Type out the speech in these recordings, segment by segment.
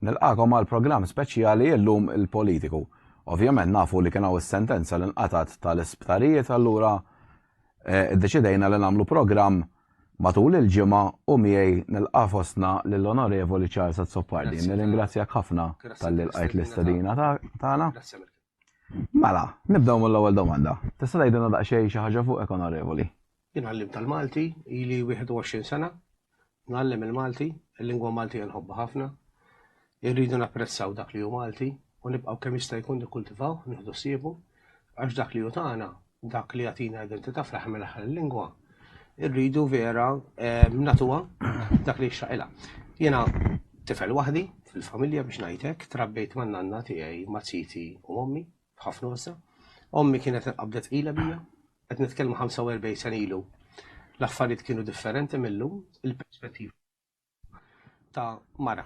Nilqagħkom għal programm speċjali illum il-politiku. Ovvjament nafu li kien hawn is-sentenza li nqatgħet tal-isptarijiet allura eh, iddeċidejna li nagħmlu programm matul il-ġimgħa u miegħi nilqa' fostna lill-Onorevoli Charles Azzopardi. Nirringrazzjak ħafna talli lqajt l-istedina tagħna. Mela, nibdew mill-ewwel domanda. Tista' tgħidilna daqsxejn xi ħaġa fuqek, Onorevoli? Jien għallim tal-Malti, ili 21 sena, ngħallem il-Malti, il-lingwa Maltija nħobbha ħafna. Irridu napprezzaw dak li hu Malti u nibqgħu kemm jista' jkun nikkultivaw, nieħdu ħsiebu, għax dak li hu tagħna, dak li jagħtina identità fl-aħħar mill-aħħar il-lingwa, irridu vera eh, nagħtuha dak li jixraqilha. Jiena tifel waħdi fil-familja biex ngħidlek, trabbejt man nanna tiegħi ma' ziti u ommi b'ħafna għożża. Ommi kienet inqabdet tqila bija, qed nitkellmu 45 sena ilu. L-affarijiet kienu differenti mill-lum, il-perspettiva ta' mara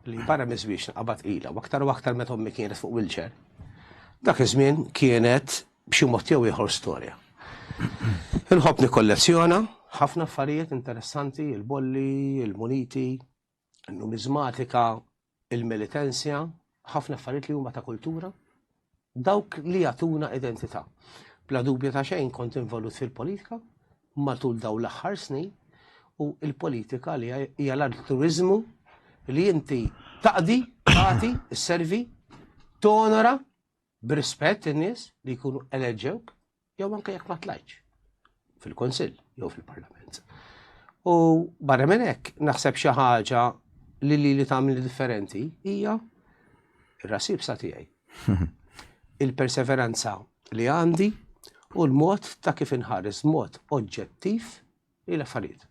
li barra miż-żwieġ nqabad tqila u aktar u aktar meta ommi kienet fuq wheelchair. Dak iż-żmien kienet b'xi mod jew ieħor storja. Inħobb nikkollezzjona ħafna affarijiet interessanti, il-bolli, il-muniti, il-numizmatika, il-militensja, ħafna affarijiet li huma ta' kultura, dawk li jagħtuna identità. Bla dubju ta' xejn kont involut fil-politika matul dawn l-aħħar snin u il-politika li hija l-altruiżmu li inti taqdi, tagħti, isservi, tonora b'rispett in-nies li jkunu eleġġewk jew anke jekk ma tlajtx fil-Kunsill jew fil-Parlament. U barra minn hekk naħseb xi ħaġa li li li tagħmel differenti hija ir-rasib sa tiegħi. Il-perseveranza li għandi u l-mod ta' kif inħares mod oġġettiv l-affarijiet.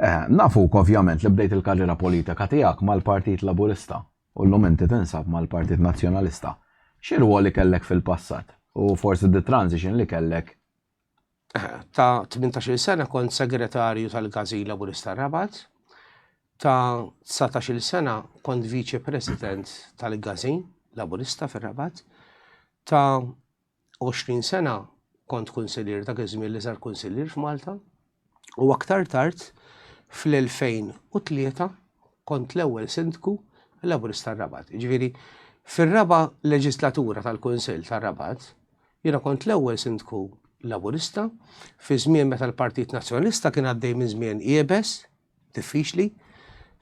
Eh, nafuk ovvjament li bdejt il-karriera politika tiegħek mal-Partit Laburista u llum inti tinsab mal-Partit Nazzjonalista. Xi rwoli kellek fil-passat u forsi the transition li kellek? Eh, ta' 18 sena kont segretarju tal-Gazin Laburista Rabat. Ta' 19 sena kont viċi president tal-Gazin Laburista fir-Rabat. Ta' 20 sena kont kunsillier dak iż-żmien l-iżgħar kunsillier f'Malta u aktar tard fl-2003 kont l-ewwel sindku Laburista tar-Rabat. Jiġifieri fir-raba' leġislatura tal-Kunsill tar-Rabat jiena kont l-ewwel sindku Laburista fi żmien meta l-Partit Nazzjonalista kien għaddej minn żmien iebes diffiċli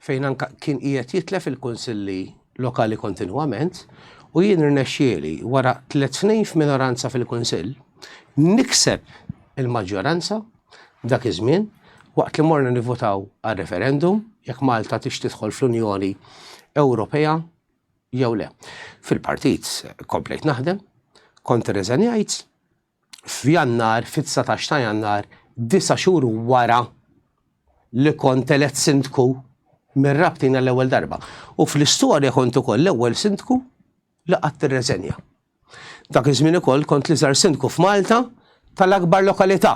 fejn anka kien qiegħed jitlef il-kunsilli lokali kontinwament u jien irnexxieli wara tliet snin f'minoranza fil-kunsill nikseb il-maġġoranza dak iż-żmien waqt li morna nivvotaw għal referendum jekk Malta tix tidħol fl-Unjoni Ewropea jew le. Fil-partit komplejt naħdem, kont irreżenjajt f'Jannar, fit-19 ta' Jannar, disa' xhur wara li kont elett sindku mir-Rabtin għall-ewwel darba. U fl-istorja kont ukoll l-ewwel sindku li qatt irreżenja. Dak iż-żmien ukoll kont l-iżgħar sindku f'Malta tal-akbar lokalità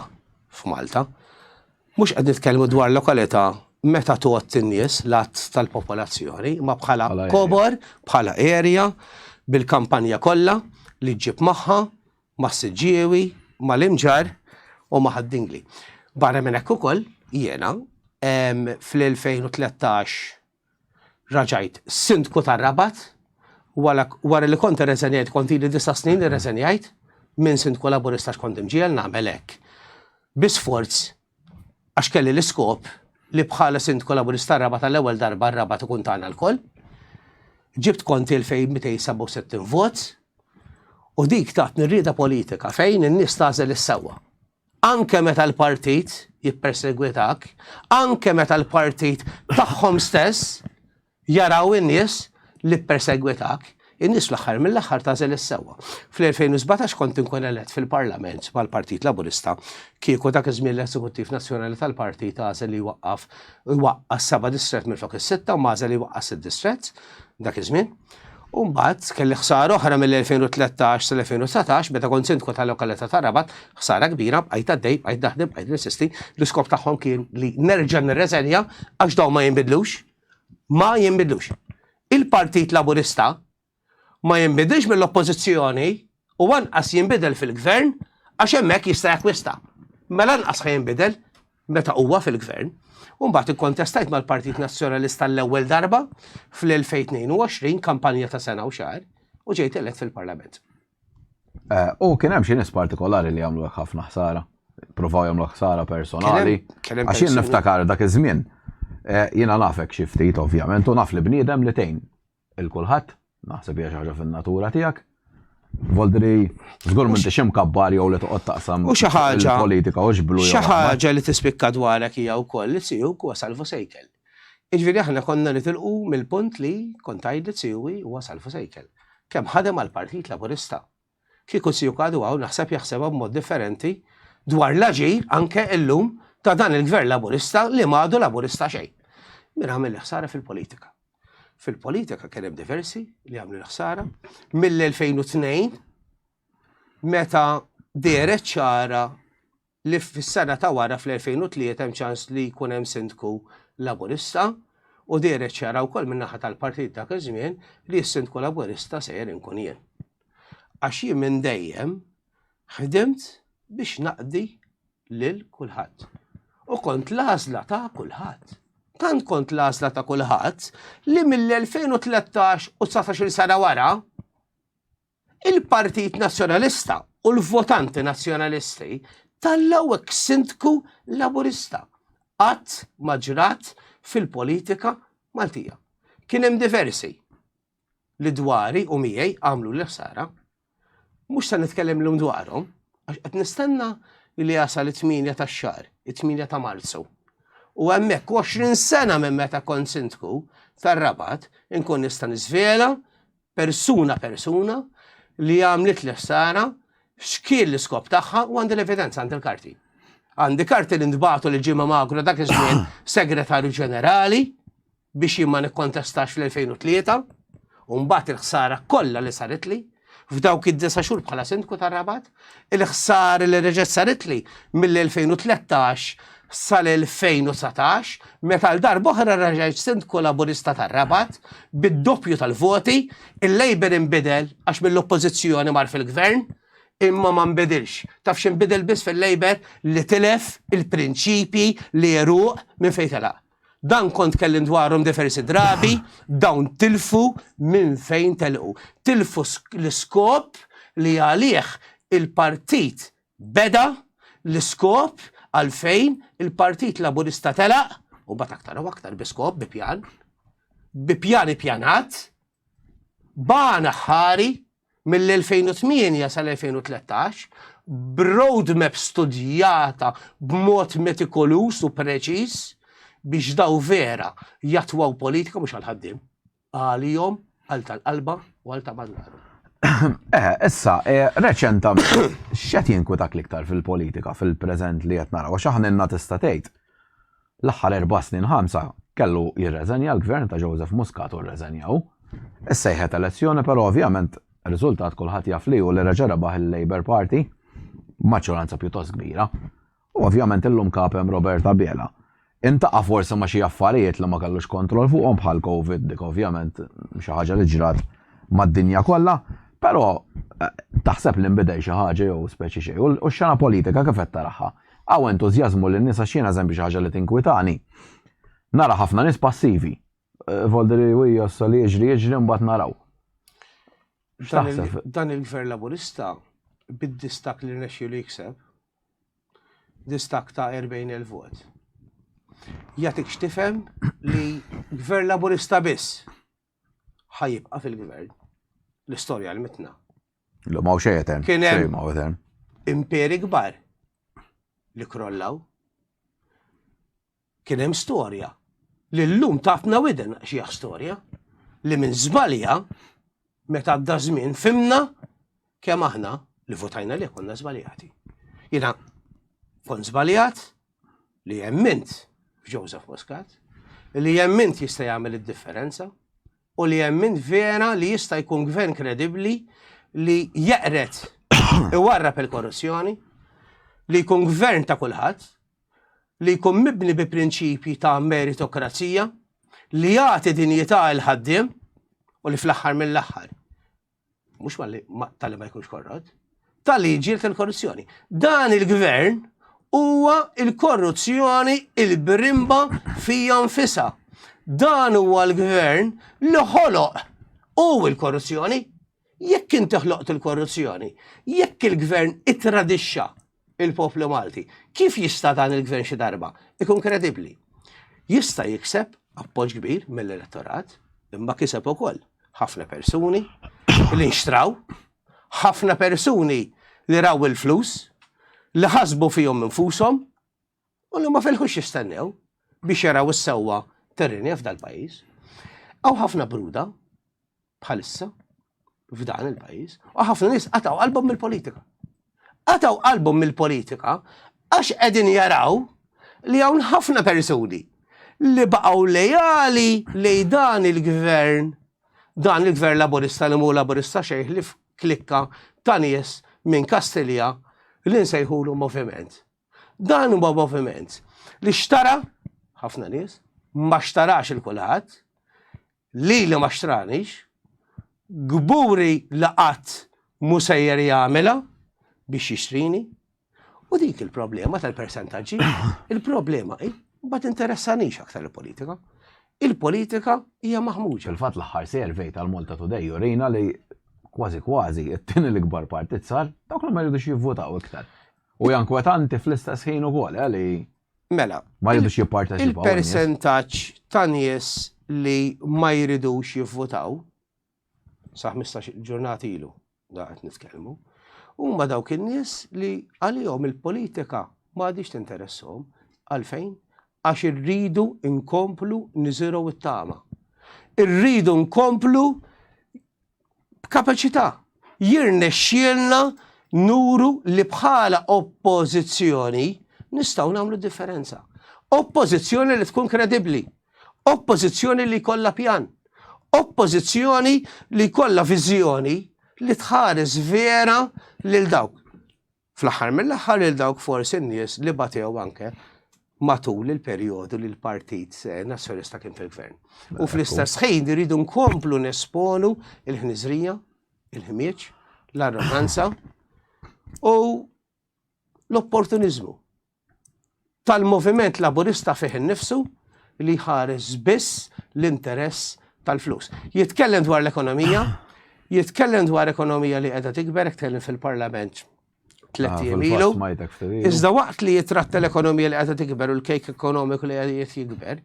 f'Malta. Mhux qed nitkellmu dwar lokalità meta tgħodd in-nies, l-għadd tal-popolazzjoni, imma bħala kobor, bħala area, bil-kampanja kollha li ġġib magħha, mas-Siġġiewi, mal-Imġarr u ma' Ħad-Dingli. Barra minn hekk ukoll jiena fl-2013 raġajt sindku tar-Rabat wara li kont irreżenjajt kont ili disa' snin irreżenjajt minn sindku Laburista għax kont imġiegħel nagħmel hekk. Bi sforz għax kelli l-iskop li bħala sindku Laburista tar-Rabat għall-ewwel darba r-Rabat ikun tagħna lkoll. Ġibt konti 2267 vot u dik tatni r-rieda politika fejn in-nies tagħżel is-sewwa. Anke meta l-partit jippersegwitak, anke meta l-partit tagħhom stess jaraw in-nies li ppersegwitak, in-nies fl-aħħar mill-aħħar tagħżel is-sewwa. Fl-2017 kont inkun elett fil-Parlament mal-Partit Laburista kieku dak iż-żmien l-Eżekuttiv Nazzjonali tal-Partit għażel li jwaqqaf jwaqqa' seba' distrett minflok is-sitta u m'għażel li jwaqqa' sitt distrett dak iż-żmien. U mbagħad kelli ħsara oħra mill-2013 sal-2019 meta kont sindku tal-lokalità ta' Rabat, ħsara kbira, bqajt għaddej, bqajt naħdem, bqajt ninsisti. L-iskop tagħhom kien li nerġa' nirreżenja għax dawn ma jinbidlux. Ma jinbidlux. Il-Partit Laburista ma jinbidilx mill-Oppożizzjoni u anqas jinbidel fil-Gvern għax hemmhekk jista' jakkwista. Mela anqas ħa jinbidel. meta huwa fil-gvern. U mbagħad ikkontestajt mal-Partit Nazzjonalista l-ewwel darba fl-2022 kampanja ta' sena u xahar u ġejt elett fil-Parlament. Eh, u kien hemm xi nies partikolari li għamlu ħafna ħsara, provaw jagħmlu ħsara personali. Għax jien niftakar dak iż-żmien. Eh, jiena nafek xi ftit ovvjament u naf li bniedem li tgħin il-kulħadd, naħseb hija xi ħaġa fin-natura tiegħek. Voldri, żgur minn tixim kabbar jew li toqgħod taqsam U xi ħaġa politika u xblu. Xi ħaġa li tispikka dwarek hija wkoll li tiegħu huwa salvu sejkel. Jiġifieri aħna konna nitilqu mill-punt li kont tgħid li Siwi huwa Salvu Sejkel. Kemm ħadem għall-Partit Laburista. Kieku Siuk għadu hawn naħseb jaħsebha b'mod differenti dwar l-aġir anke illum ta' dan il-Gvern Laburista li m'għadu Laburista xejn. Min għamel ħsara fil-politika? Fil-politika kien hemm diversi li għamlu l-ħsara. Mill-2002 meta dehret ċara li fis-sena ta' wara fl-2003 hemm ċans li jkun hemm sindku Laburista u dehret ċara wkoll min-naħa tal-partit dak iż-żmien li s-sindku Laburista sejjer inkun jien. Għax jien minn dejjem ħdimt biex naqdi lil kulħadd. U kont l-għażla ta' kulħadd. Tant kont l-għażla ta' kulħadd li mill-2013 u 19-il sena wara Il-Partit Nazzjonalista u l-votanti Nazzjonalisti tallgħu eks sindku Laburista. Qatt ma ġrat fil-politika Maltija. Kien hemm diversi li dwari u miegħi għamlu l-ħsara. Mhux se nitkellem llum dwarhom, għax qed nistenna li jasal it-8 tax-xahar, it-8 ta' Marzu. U hemmhekk 20 sena minn meta kont sindku tar-Rabat inkun nista' niżvela persuna persuna li għamlit li ħsara, x'kien l-iskop tagħha u għandi l-evidenza għandi l-karti. Għandi karti li ntbagħtu lil Ġimgħa Magro dak iż-żmien segretarju ġenerali biex jien ma nikkontestax fl-2003 u mbagħad il-ħsara kollha li saritli f'dawk id-disa' xhur bħala sindku tar-Rabat, il-ħsara li reġgħet saritli mill-2013 sal-2019 meta għal darb'oħra reġgħet Sindku Laburista tar-Rabat bid-doppju tal-voti, il-Labour inbidel għax mill-Oppożizzjoni mar fil-Gvern, imma ma nbidilx. Taf x'inbidel biss fil-Labour? Li tilef il-prinċipji li għeruq minn fejn telaq. Dan kont tkellimt dwarhom diversi drabi, dawn tilfu minn fejn telqu. Tilfu l-iskop li għalih il-partit Beda l-iskop għalfejn il-Partit Laburista telaq, u mbagħad aktar u aktar bi skop, bi pjan, bi pjan ippjanat, b'għan aħħari mill-2008 sal-2013, b'roadmap studjata b'mod metikoluż u preċiż biex daw vera jatwaw politika mhux għall-ħaddiem. għalihom, għal tal-qalba u għal ta' madwarhom. Eh, issa, eh, reċentament, x'qed jinkwetak l-iktar fil-politika fil-preżent li qed naraw? Għax aħna inna tista' tgħid l-aħħar erba' snin ħamsa kellu jirreżenja l-gvern ta' Joseph Muscat u rreżenjaw. Issejħet elezzjoni, però ovvjament riżultat kulħadd jaf li hu li reġa' rebaħ il-Labour Party b'maġġoranza pjuttost kbira. U ovvjament illum kap hemm Robert Abela. Intaqa' forsi ma' xi affarijiet li ma kellux kontroll fuqhom bħal Covid dik ovvjament xi ħaġa li ġrat mad-dinja kollha, però eh, taħseb li nbidel xi ħaġa jew speċi xejn. U x-xena politika kif qed taraha? Hawn entużjażmu lin nies għax jien eżempju xi ħaġa li tinkwitani. Nara ħafna nies passivi. Eh, Voldri u hija li jiġri jiġri mbagħad naraw. Dan il-Gvern Laburista bid-distak li rnexxielu jikseb distakk ta' 40,000 vot. Jagħtik x'tifhem li gvern Laburista biss ħajibqa' fil-gvern. L-istorja l-mitna. Lu ma xejn etern. Kien hemm imperi kbar li krollaw. Kien hemm storja li llum tatna widen xi storja li minn żbalja meta għadda żmien fimna kemm aħna li votajna li konna żbaljati. Jiena kont żbaljat li jemmint f'Joseph Muscat, li jemmint jista' jagħmel id-differenza u li jemmint vera li jista' jkun gvern kredibbli li jeqret iwarrab il-korruzzjoni, li jkun gvern ta' kulħadd, li jkun mibni bi prinċipji ta' meritokrazija, li jagħti dinjità l-ħaddiem u li fl-aħħar mill-aħħar mhux talli ma jkunx korrott, talli jġieled il-korruzzjoni. Dan il-gvern huwa l-korruzzjoni il-brimba fija nfisha. Dan huwa l-gvern li ħoloq u l-korruzzjoni. Jekk inti ħloqt il-korruzzjoni, jekk il-gvern ittradixxa il-poplu Malti, kif jista' dan il-gvern xi darba ikun kredibbli? Jista' jikseb appoġġ kbir mill-elettorat, imma kiseb ukoll ħafna persuni li nxtraw, ħafna persuni li raw il-flus, li ħasbu fihom infushom u li ma felħux jistennew biex jaraw is-sewwa terrinja f'dal-pajjiż. Hawn ħafna bruda bħalissa f'dan il-pajjiż u ħafna nies qatgħu qalbhom mill-politika. Qatgħu qalbhom mill-politika għax qegħdin jaraw li hawn ħafna persuni li baqgħu lejali lej dan il-gvern, dan il-gvern laburista li mhu laburista xejn li klikka ta' nies minn Kastilja li nsejħulu moviment. Dan huwa moviment li xtara ħafna nies, ma xtarax il-kulħadd, lili ma xtranix, gburi li qatt mhu sejjer jagħmilha biex jixtrini. U dik il-problema tal-persentaġġi, il-problema hi ma tinteressanix aktar il-politika. Il-politika hija maħmuġa. Fil-fatt l-aħħar survey tal-Malta Today jurina li kważi kważi it-tieni l-ikbar partit sar dawk li ma jridux jivvotaw iktar. U jankwetanti fl-istess ħin ukoll eh, li Mela, ma jridux jipparteċipaw. Il-persentaġġ ta' nies li ma jridux jivvotaw sa 15 ġurnata ilu da qed nitkellmu, huma dawk in-nies li għalihom il-politika ma għadix tinteressahom. Għalfejn? Għax irridu nkomplu niżirgħu t-tama. Irridu nkomplu b'kapaċità jirnexxielna nuru li bħala oppożizzjoni nistgħu nagħmlu differenza. Oppożizzjoni li tkun kredibbli, oppożizzjoni li jkollha pjan, oppożizzjoni li jkollha viżjoni li tħares vera lil dawk. Fl-aħħar mill-aħħar lil dawk forsi n-nies li batew anke matul il-perjodu li l-Partit Nazzjonalista kien fil-gvern. U fl-istess ħin iridu nkomplu nesponu il-ħniżrija, il-ħmieġ, l-arroganza u l-opportuniżmu tal-moviment laburista fih innifsu li jħares biss l-interess tal-flus. Jitkellem dwar l-ekonomija, jitkellem dwar ekonomija li qiegħda tikber, tkellem fil-parlament tlett ah, ijiem ilu. Iżda waqt li jitratta l-ekonomija li qiegħda tikber u l-kejk ekonomiku li qiegħed jikber,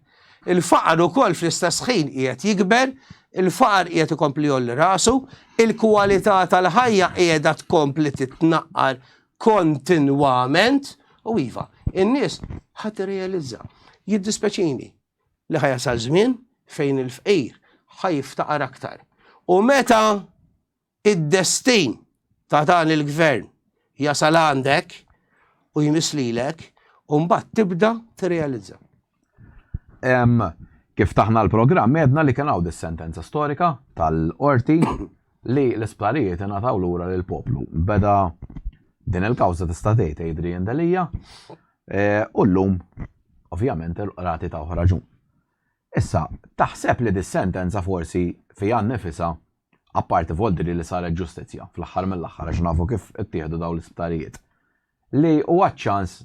il-faqar ukoll fl-istess ħin qiegħed jikber, il-faqar qiegħed ikompli jolli rasu, il-kwalità tal-ħajja qiegħda tkompli titnaqqar kontinwament u iva, in-nies ħa tirrealizza. Jiddispeċini li ħa jasal żmien fejn il-fqir ħa jiftaqar aktar. U meta id-destin ta' dan il-gvern jasal għandek u jmiss lilek, u mbagħad tibda tirrealizza. Kif taħna l-programm għedna li kien hawn dis-sentenza storika tal-qorti li l-isptarijiet ingħataw lura lill-poplu. Beda din il-kawża tista' tgħid Adrian Delia eh, u llum ovvjament il-qrati taw raġun. Issa, taħseb li dis-sentenza forsi fiha nnifisha apparti voldri li saret ġustizzja fl-aħħar mill-aħħar għax nafu kif ittieħdu dawn l-isptarijiet li huwa ċans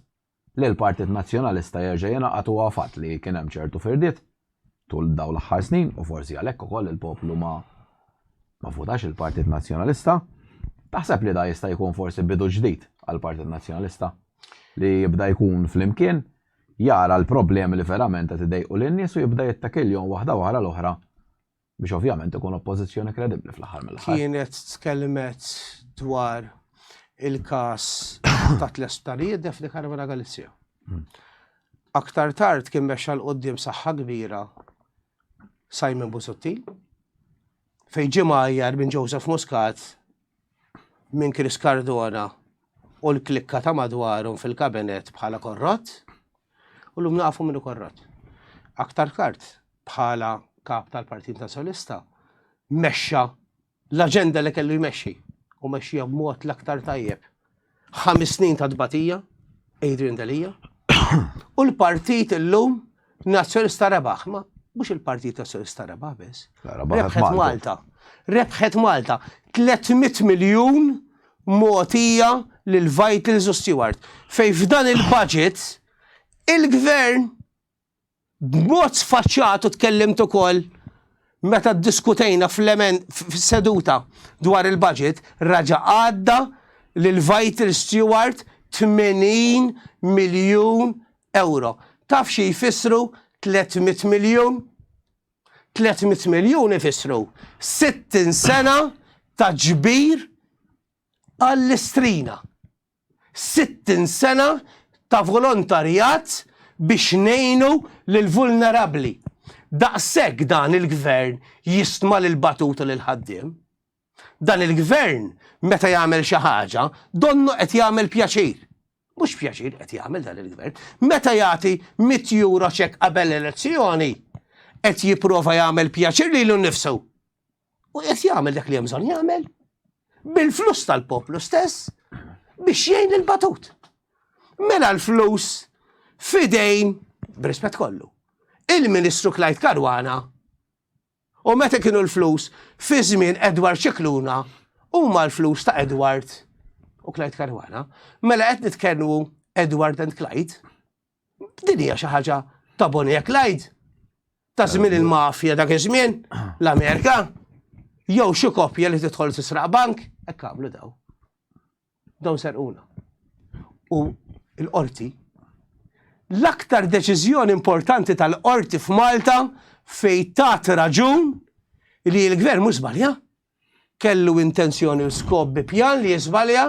li l-Partit Nazzjonalista jerġa' jingħaqad huwa fatt li kien hemm ċertu firdiet tul dawn l-aħħar snin u forsi għalhekk ukoll il-poplu ma ma votax il-Partit Nazzjonalista. Taħseb li da jista' jkun forsi bidu ġdid għall-Partit Nazzjonalista li jibda jkun flimkien jara l-problemi li verament qed idejqu lin-nies u jibda jittakilhom waħda wara l-oħra biex ovvjament ikun oppożizzjoni kredibbli fl-aħħar mill-aħħar. Kienet tkellmet dwar il-każ ta' tliet Daphne Caruana Galizia. Hmm. Aktar tard kien mexxa 'l quddiem saħħa kbira Simon Busuttil fejn ġie mgħajjar minn Joseph Muscat minn Chris Cardona u l-klikka ta' madwarhom fil-kabinet bħala korrott u l-lum nafu minnu korrott. Aktar tard bħala kap tal-Partit Nazzjonalista mexxa l-aġenda li kellu jmexxi u mexxija b'mod l-aktar tajjeb. 5 snin ta' tbatija, Adrian Delia, u l-partit illum Nazzjonalista rebaħ, ma mhux il-Partit Nazzjonalista rebaħ biss. Rebħet Malta. Rebħet Malta. 300 miljun mogħtija lil Vitals u Steward. Fejn f'dan il-budget il-gvern b'mod sfaċċat u tkellimt ukoll meta ddiskutejna fl-emen fis-seduta dwar il-budget raġa' għadda lil Vital Steward 80 miljun euro. Taf xi jfissru 300 miljun? 300 miljun ifissru 60 sena ta' ġbir għall-istrina. 60 sena ta' volontarjat biex ngħinu lill-vulnerabbli. Daqshekk dan il-Gvern jistma lill-batut u lill-ħaddiem. Dan il-Gvern meta jagħmel xi ħaġa donnu qed jagħmel pjaċir. Mhux pjaċir qed jagħmel dan il-Gvern. Meta jagħti 100 euro ċekk qabel l-elezzjoni, qed jipprova jagħmel pjaċir lilu nnifsu. U qed jagħmel dak li hemm bżonn jagħmel bil-flus tal-poplu stess biex jgħin il-batut. Mela l-flus fidejn, b'rispett kollu, il-Ministru Clyde Caruana u meta kienu l-flus fi żmien Edward Scicluna huma l-flus ta' Edward u Clyde Caruana. Mela qed nitkellmu Edward and Clyde. Din hija xi ħaġa ta' Bonnie e Clyde. Ta' żmien il-mafja dak iż-żmien, l-Amerika, jew xi koppja li tidħol tisraq bank, hekk għamlu daw. Dawn serquna. U l-qorti l-aktar deċiżjoni importanti tal-qorti f'Malta fejn tat raġun li l-gvern mhux żbalja. Kellu intenzjoni u skop bi pjan li jiżbalja,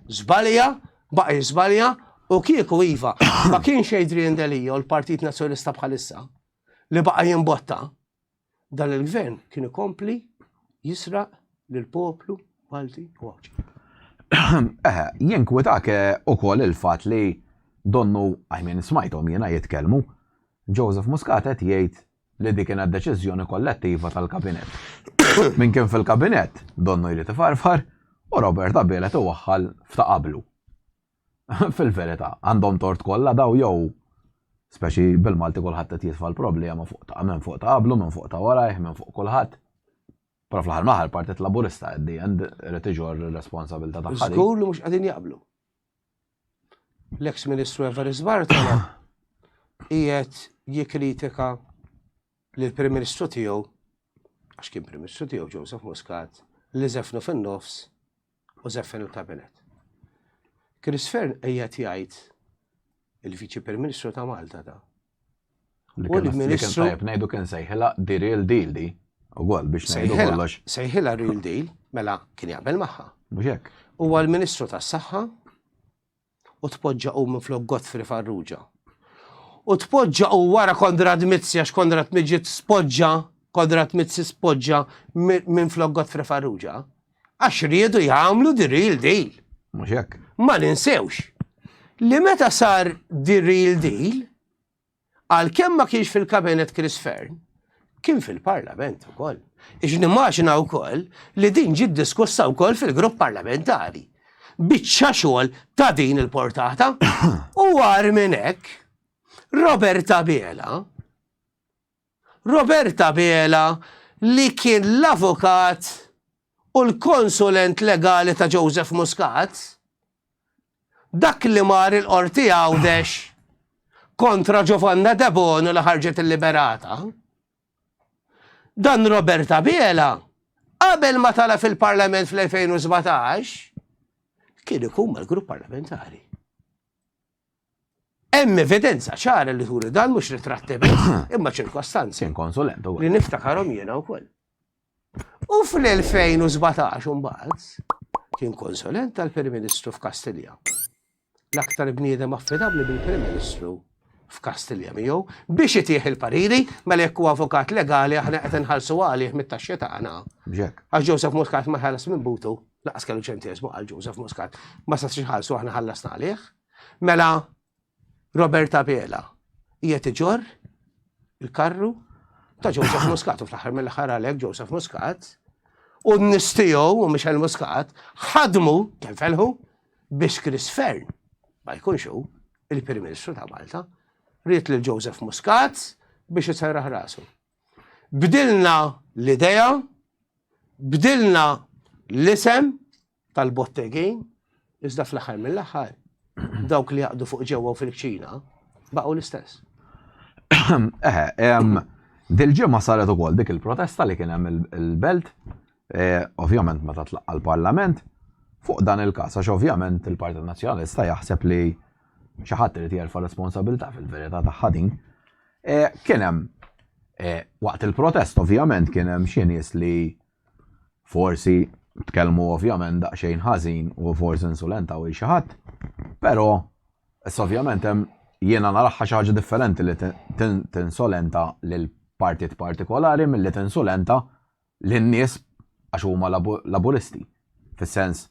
żbalja, baqa' jiżbalja u kieku iva ma kienx Adrian Delia u l-Partit Nazzjonalista bħalissa li baqa' jimbotta, dan il-gvern kien ikompli jisraq lill-poplu Malti u Għawdxi. Eħe, jinkwitak ukoll il-fatt li donnu, I mean, smajthom jiena jitkellmu, Joseph Muscat qed jgħid li dik kienet deċiżjoni kollettiva tal-kabinett. Min kien fil-kabinett, donnu jrid ifarfar, u Robert Abela qed iwaħħal f'ta' qablu. Fil-verità, għandhom tort kollha daw jew speċi bil-Malti kulħadd qed jitfa' l-problema fuq ta' minn fuq ta' qablu, minn fuq ta' warajh, minn fuq kulħadd. Però fl-aħħar mill-aħħar Partit Laburista at the end irid iġorr ir-responsabilità tagħha. Żgur li mhux qegħdin jaqblu. L-eks Ministru Evarist Bartolo qiegħed jikkritika lill-Prim Ministru tiegħu għax kien Prim Ministru tiegħu Joseph Muscat li żefnu fin-nofs u żeffen il-kabinett. Chris Fearne qiegħed jgħid il-Viċi Prim Ministru ta' Malta ta' Li kien ministru. Tajjeb ngħidu kien sejħilha the real deal di. Ukoll biex ngħidu kollox. Sejħilha real deal, mela kien jaqbel magħha. Mhux hekk. Huwa l-Ministru tas-Saħħa u tpoġġa hu minflok Godfrey Farrugia. U tpoġġa u wara Konrad Mizzi għax Konrad Mizzi spoġġa Konrad Mizzi spoġġa minflok Godfrey Farrugia. Għax riedu jagħmlu the real deal. Mhux hekk. Ma ninsewx li meta sar the real deal, għalkemm ma kienx fil-kabinet Chris Fearne, kien fil-parlament ukoll. Ix nimmaġina wkoll li din ġiet diskussa wkoll fil-grupp parlamentari. Biċċa xogħol ta' din il-portata. U għar minn hekk, Robert Abela, Robert Abela li kien l-avukat u l-konsulent legali ta' Joseph Muscat, dak li mar il-qorti Għawdex kontra Giovanna Debono li ħarġet illiberata. Dan Robert Abela, qabel ma tala fil-Parlament fl-2017, kien ikun mal-grupp parlamentari. Hemm evidenza ċara li turi dan mhux ritratti biss, imma ċirkostanzi. Kien konsulent Li niftakarhom jiena wkoll. U fl-2017 mbagħad kien konsulent tal-Prim Ministru f'Kastilja. L-aktar bniedem affidabbli bil-Prim Ministru f'Kastilja miegħu biex itih il-pariri mela jekk huwa avukat legali aħna qed inħallsu għalih mit-taxxi tagħna. Għax Joseph Muscat ma ħallas minn butu, laqas kellu ċentesmu għal Joseph Muscat, ma setax iħallsu aħna ħallasna għalih. Mela Robert Abela qiegħed iġorr il-karru ta' Joseph Muscat u fl-aħħar mill-aħħar għalhekk Joseph Muscat u n-nies tiegħu u Michel Muscat ħadmu kemm felħu biex Chris Fearne ma jkunx hu il-Prim Ministru ta' Malta ried lil Joseph Muscat biex iserraħ rasu. Bdilna l-idea, bdilna l-isem. tal-bottegin, iżda fl-aħħar mill-aħħar dawk li jaqdu fuq ġewwa u fil-kċina baqgħu l-istess. Eħe, dil-ġimgħa saret ukoll dik il-protesta li kien hemm il-belt, eh, ovvjament meta tlaqqa l-Parlament, fuq dan il-każ għax ovvjament il-Partit Nazzjonalista jaħseb li xi ħadd irid jerfa' responsabilità fil-verità tagħha din. Eh, kien hemm eh, waqt il-protest ovvjament kien hemm xi nies li Forsi tkellmu ovvjament daqsxejn ħażin u forsi insulentaw il xi ħadd, però issa ovvjament hemm jiena naraħħa xi ħaġa differenti li tinsolenta lil partit partikolari milli tinsulenta lin-nies għax huma laburisti. Fis-sens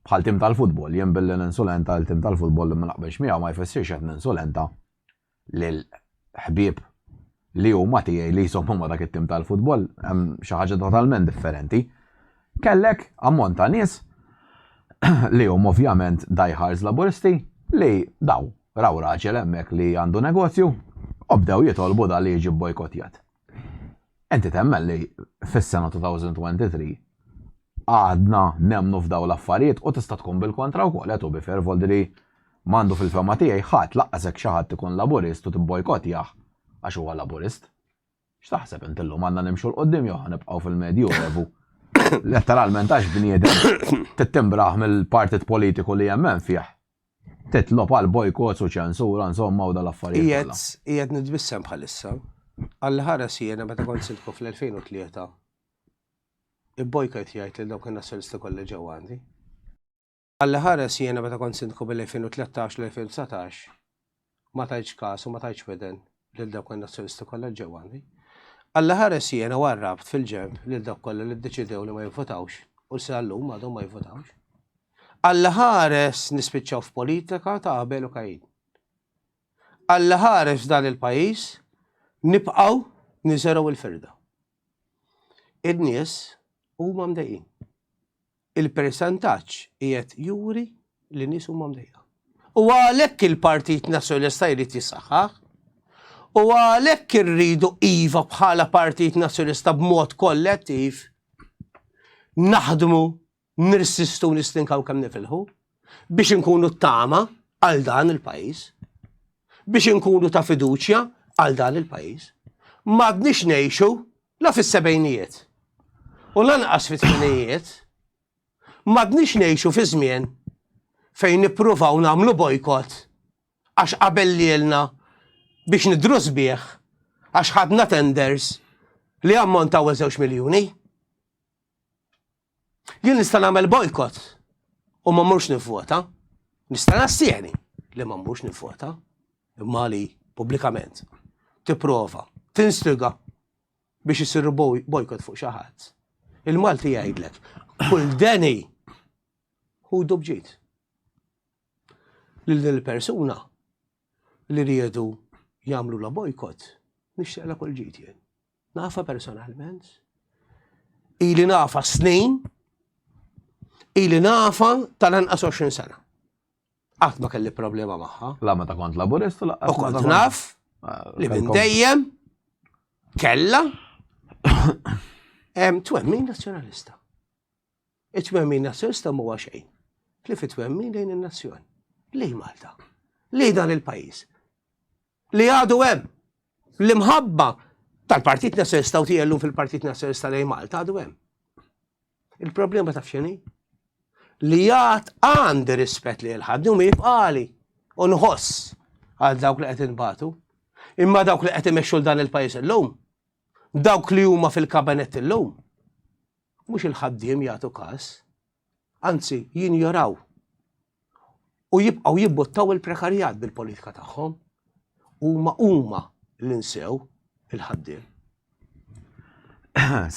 bħal tim tal-futbol, jien billi ninsulenta l tim tal-futbol li ma naqbilx miegħu ma jfissirx qed ninsulenta lil ħbieb li huma tiegħi li jżommu ma' dak it-tim tal-futbol, hemm xi ħaġa totalment differenti. Kellek ammont ta' nies li huma ovvjament diehards laburisti li daw raw raġel hemmhekk li għandu negozju u bdew jitolbu da li jiġi bojkotjat. Inti temmen li fis-sena 2023 għadna nemmnu f'daw l-affarijiet u tista' tkun bil-kontra wkoll qed be fair li m'għandu fil-fema tiegħi ħadd laqqas hekk xi ħadd ikun laburist u tibbojkottjah għax huwa laburist. X'taħseb inti llum għandna nimxu 'l quddiem jew ħanibqgħu fil-Medju Evu? Letteralment għax bniedem tittimbraħ mill-partit politiku li jemmen fih. Titlob għal bojkots u ċensura insomma u dal-affarijiet. Qiegħed nitbissem bħalissa. Alla ħares jiena meta kont sindku fl-2003 ibbojkotjajt lil dawk in-nazzjonalisti kollha ġew għandi. Alla ħares jiena meta kont sindku bil-2013 l-2019 ma tajtx każ u ma tajtx widen lil dawk in-nazzjonalisti kollha ġew għandi. Alla ħares jiena warrabt fil-ġenb lil dawk kollha li ddeċidew li ma jivvotawx u sal-lum għadhom ma jivvotawx. Alla ħares nispiċċaw f'politika ta' Abel u Kajin. Alla ħares f'dan il-pajjiż nibqgħu niżergħu il-firda. In-nies huma mdejqin. Il-persentaġġ qiegħed juri li nies huma mdejqa. U għalhekk il-Partit Nazzjonalista jrid jissaħħaħ. U għalhekk irridu iva bħala Partit Nazzjonalista b'mod kollettiv naħdmu nirsistu nistinkaw kemm nifilħu biex inkunu tama għal dan il-pajjiż, biex inkunu ta' fiduċja għal dan il-pajjiż. M'għadniex ngħixu la fis-sebgħinijiet u lanqas fit-tmenijiet, m'għadniex ngħixu fi żmien fejn nippruvaw nagħmlu bojkott għax qabel lilna biex nidhru sbieħ għax ħadna tenders li ammontaw għal żewġ miljuni. Jien nista' nagħmel bojkott u ma mmurx nivvota. Nista' nassjeni li ma mmurx nivvota imma li pubblikament tipprova tinstiga biex isiru bojkott fuq xi ħadd. Il-Malti jgħidlek, kull deni ħudu bġid. Lil din il-persuna li riedu jagħmlu la bojkott, nixtieqla kull ġid jien. Nafa personalment. Ili nafa snin, ili nafa tal-anqas 20 sena. Qatt ma kelli problema magħha. La meta kont laburist u U kont naf ah, li minn dejjem kella twemmin nazzjonalista. It-twemmin nazzjonalista mhuwa xejn. Li fi twemmin lejn in-nazzjon. Lej Malta. Lej dan il-pajjiż. Li għadu hemm. L-imħabba tal-Partit Nazzjonalista u tiegħi llum fil-Partit Nazzjonalista lejn Malta għadu hemm. Il-problema taf x'inhi? Li għad għandi rispett li l-ħadni u jibqali u nħoss għal dawk li qed inbatu. Imma dawk li qed imexxu dan il-pajjiż illum, dawk li huma fil-kabinett illum, mhux il-ħaddiem jagħtu każ, anzi jinjoraw u jibqgħu jibbuttaw il-prekarjat bil-politika tagħhom. Huma huma li nsew il-ħaddiem.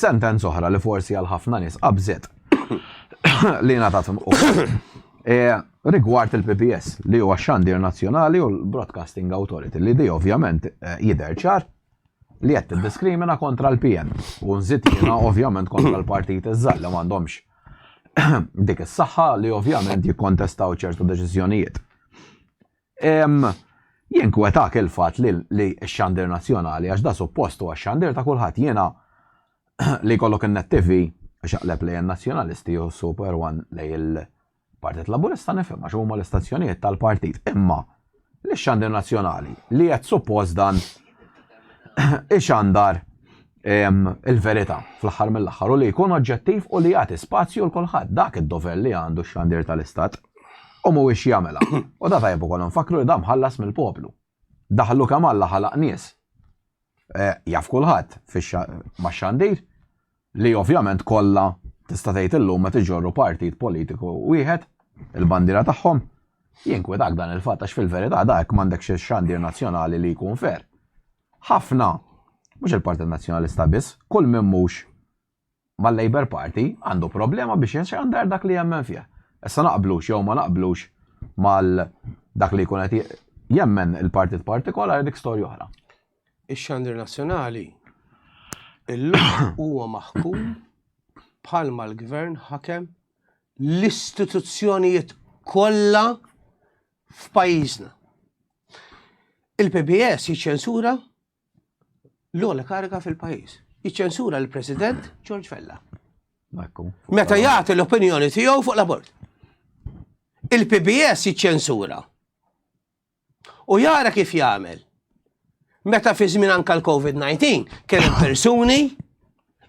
Sentenza oħra li forsi għal ħafna nies qabżet li ngħatat e, rigward il-PBS li huwa xandir nazzjonali u l-Broadcasting Authority li di ovvjament e, jidher ċar li qed tiddiskrimina kontra l-PN u nżid jiena ovvjament kontra l-partit iż-żgħar li m'għandhomx dik is-saħħa li ovvjament jikkontestaw ċertu deċiżjonijiet. Jinkwetak il-fatt li x-xandir nazzjonali għax da suppost huwa x-xandir ta' kulħadd jiena li jkollok in-Net TV. Ixaqleb lejn in-Nazzjonalisti u Super One lejn il-Partit Laburista nifhem għax huma l-istazzjonijiet tal-partit. Imma l-xandir nazzjonali li qed suppost dan ixandar il-verità fl-aħħar mill-aħħar u li jkun oġġettiv u li jagħti spazju l kulħadd dak id-dover li għandu x-xandir tal-istat u mhuwiex jagħmilha. U da tajjeb ukoll nfakru li da mħallas mill-poplu. Daħlu kemm Alla ħalaq nies. Eh, jaf kulħadd max-xandir li ovvjament kollha tista' tgħid illum meta iġorru partit politiku wieħed il-bandiera tagħhom jinkwetak dan il-fatt għax fil-verità dak m'għandekx xandir nazzjonali li jkun fair. Ħafna, mhux il-Partit Nazzjonalista biss, kull min mhux mal-Labour Party għandu problema biex jxandar dak li jemmen fih. Issa naqblux jew ma naqblux mal dak li jkun qed jemmen il-partit partikolari dik storja oħra. Ix-xandir nazzjonali illum huwa maħkum bħalma l-gvern ħakem l-istituzzjonijiet kollha f'pajjiżna. Il-PBS jiċċensura l-ogħla kariga fil-pajjiż. Jiċċensura l-President George Vella. Meta jagħti l-opinjoni tiegħu fuq l-abort. Il-PBS jiċċensura. U jara kif jagħmel. Meta fi żmien anka l-COVID-19 kien hemm persuni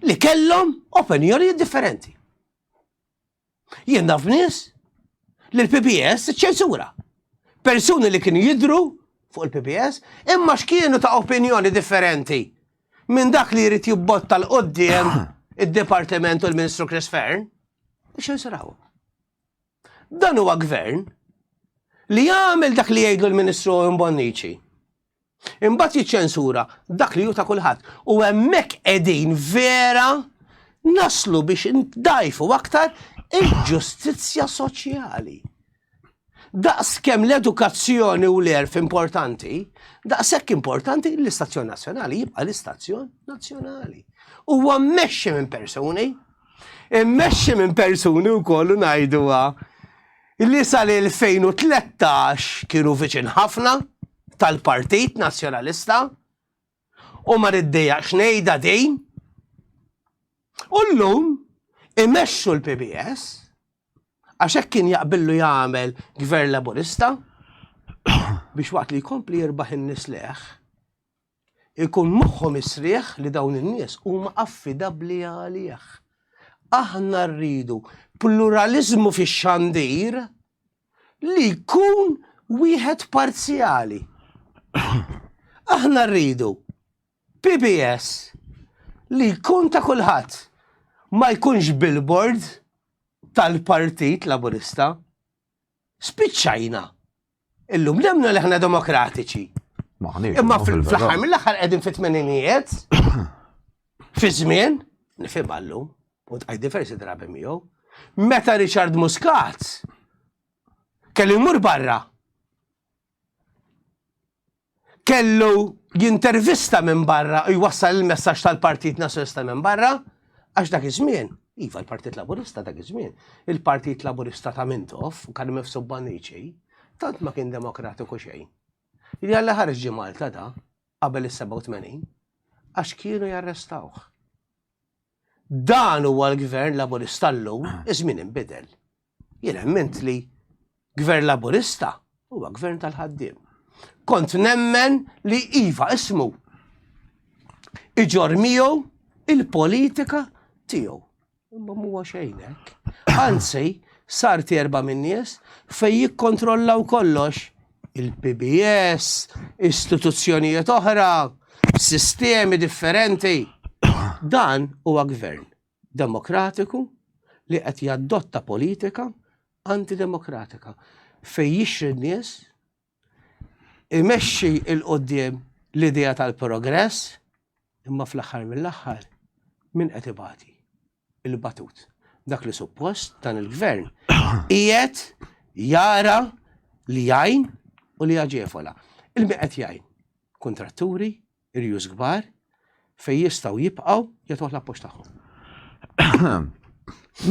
li kellhom opinjonijiet differenti. Jien naf nies li l-PBS ċensura. Persuni li kienu jidru fuq il-PBS imma x'kienu ta' opinjoni differenti minn dak li jrid jibbotta l-qoddim id-Dipartiment u l-Ministru Chris Fern, ċensuraw. Dan huwa gvern li jagħmel dak li jgħidlu l-Ministru Owen Bonnici. Imbagħad jiċċensura dak li hu ta' kulħadd. U hemmhekk qegħdin vera naslu biex ndajfu aktar il-ġustizzja soċjali. Daqs kemm l-edukazzjoni u l-erf importanti, daqshekk importanti l-istazzjon nazzjonali jibqa' l-istazzjon nazzjonali. Huwa mmexxi minn persuni, immexxi minn persuni wkoll u ngħiduha li sal-2013 kienu viċin ħafna tal-Partit Nazzjonalista u ma niddejjaqx ngħidha din. U llum imexxu l-PBS għax hekk kien jaqbillu jagħmel Gvern Laburista biex waqt li jkompli jirbaħ in-nies leħ ikun moħħu misrieħ li dawn in-nies huma affidabbli għalih. Aħna rridu pluralizmu fix-xandir li jkun wieħed parzjali. Aħna rridu PBS li jkun ta' kulħadd, ma jkunx billboard tal-Partit Laburista. Spiċċajna. Illum nemmnu li aħna demokratiċi. Imma fl-aħħar mill-aħħar qegħdin fit-tmeninijiet fi żmien nifhem llum u tqajt diversi drabi miegħu. Meta Richard Muscat kellu jmur barra kellu jintervista minn barra u jwassal il-messaġġ tal-Partit Nazzjonalista minn barra, għax dak iż-żmien, iva l-Partit Laburista dak iż-żmien, il-Partit Laburista ta' Mintoff u Karim Mifsud Bonnici, tant ma kien demokratiku xejn. Li Alla ħareġ ġie Malta da qabel is-87 għax kienu jarrestawh. Dan huwa l-gvern Laburista llum, iż-żmien inbidel. Jien emmint li gvern Laburista huwa gvern tal-ħaddiem. Kont nemmen li iva ismu iġor miegħu il-politika tiegħu. Imma mhuwa xejn hekk. Anzi, sar terba minn nies fejn jikkontrollaw kollox il-PBS, istituzzjonijiet oħra, sistemi differenti. Dan huwa gvern demokratiku li qed jaddotta politika antidemokratika fejn jixri n-nies, imexxi 'l quddiem l-idea tal-progress, imma fl-aħħar mill-aħħar min qed ibati? Il-batut. Dak li suppost dan il-gvern qiegħed jara li jgħin u li jaġevola. Il-min qed jgħin? Kuntratturi, irjus kbar fejn jistgħu jibqgħu jagħtuh l-appoġġ tagħhom.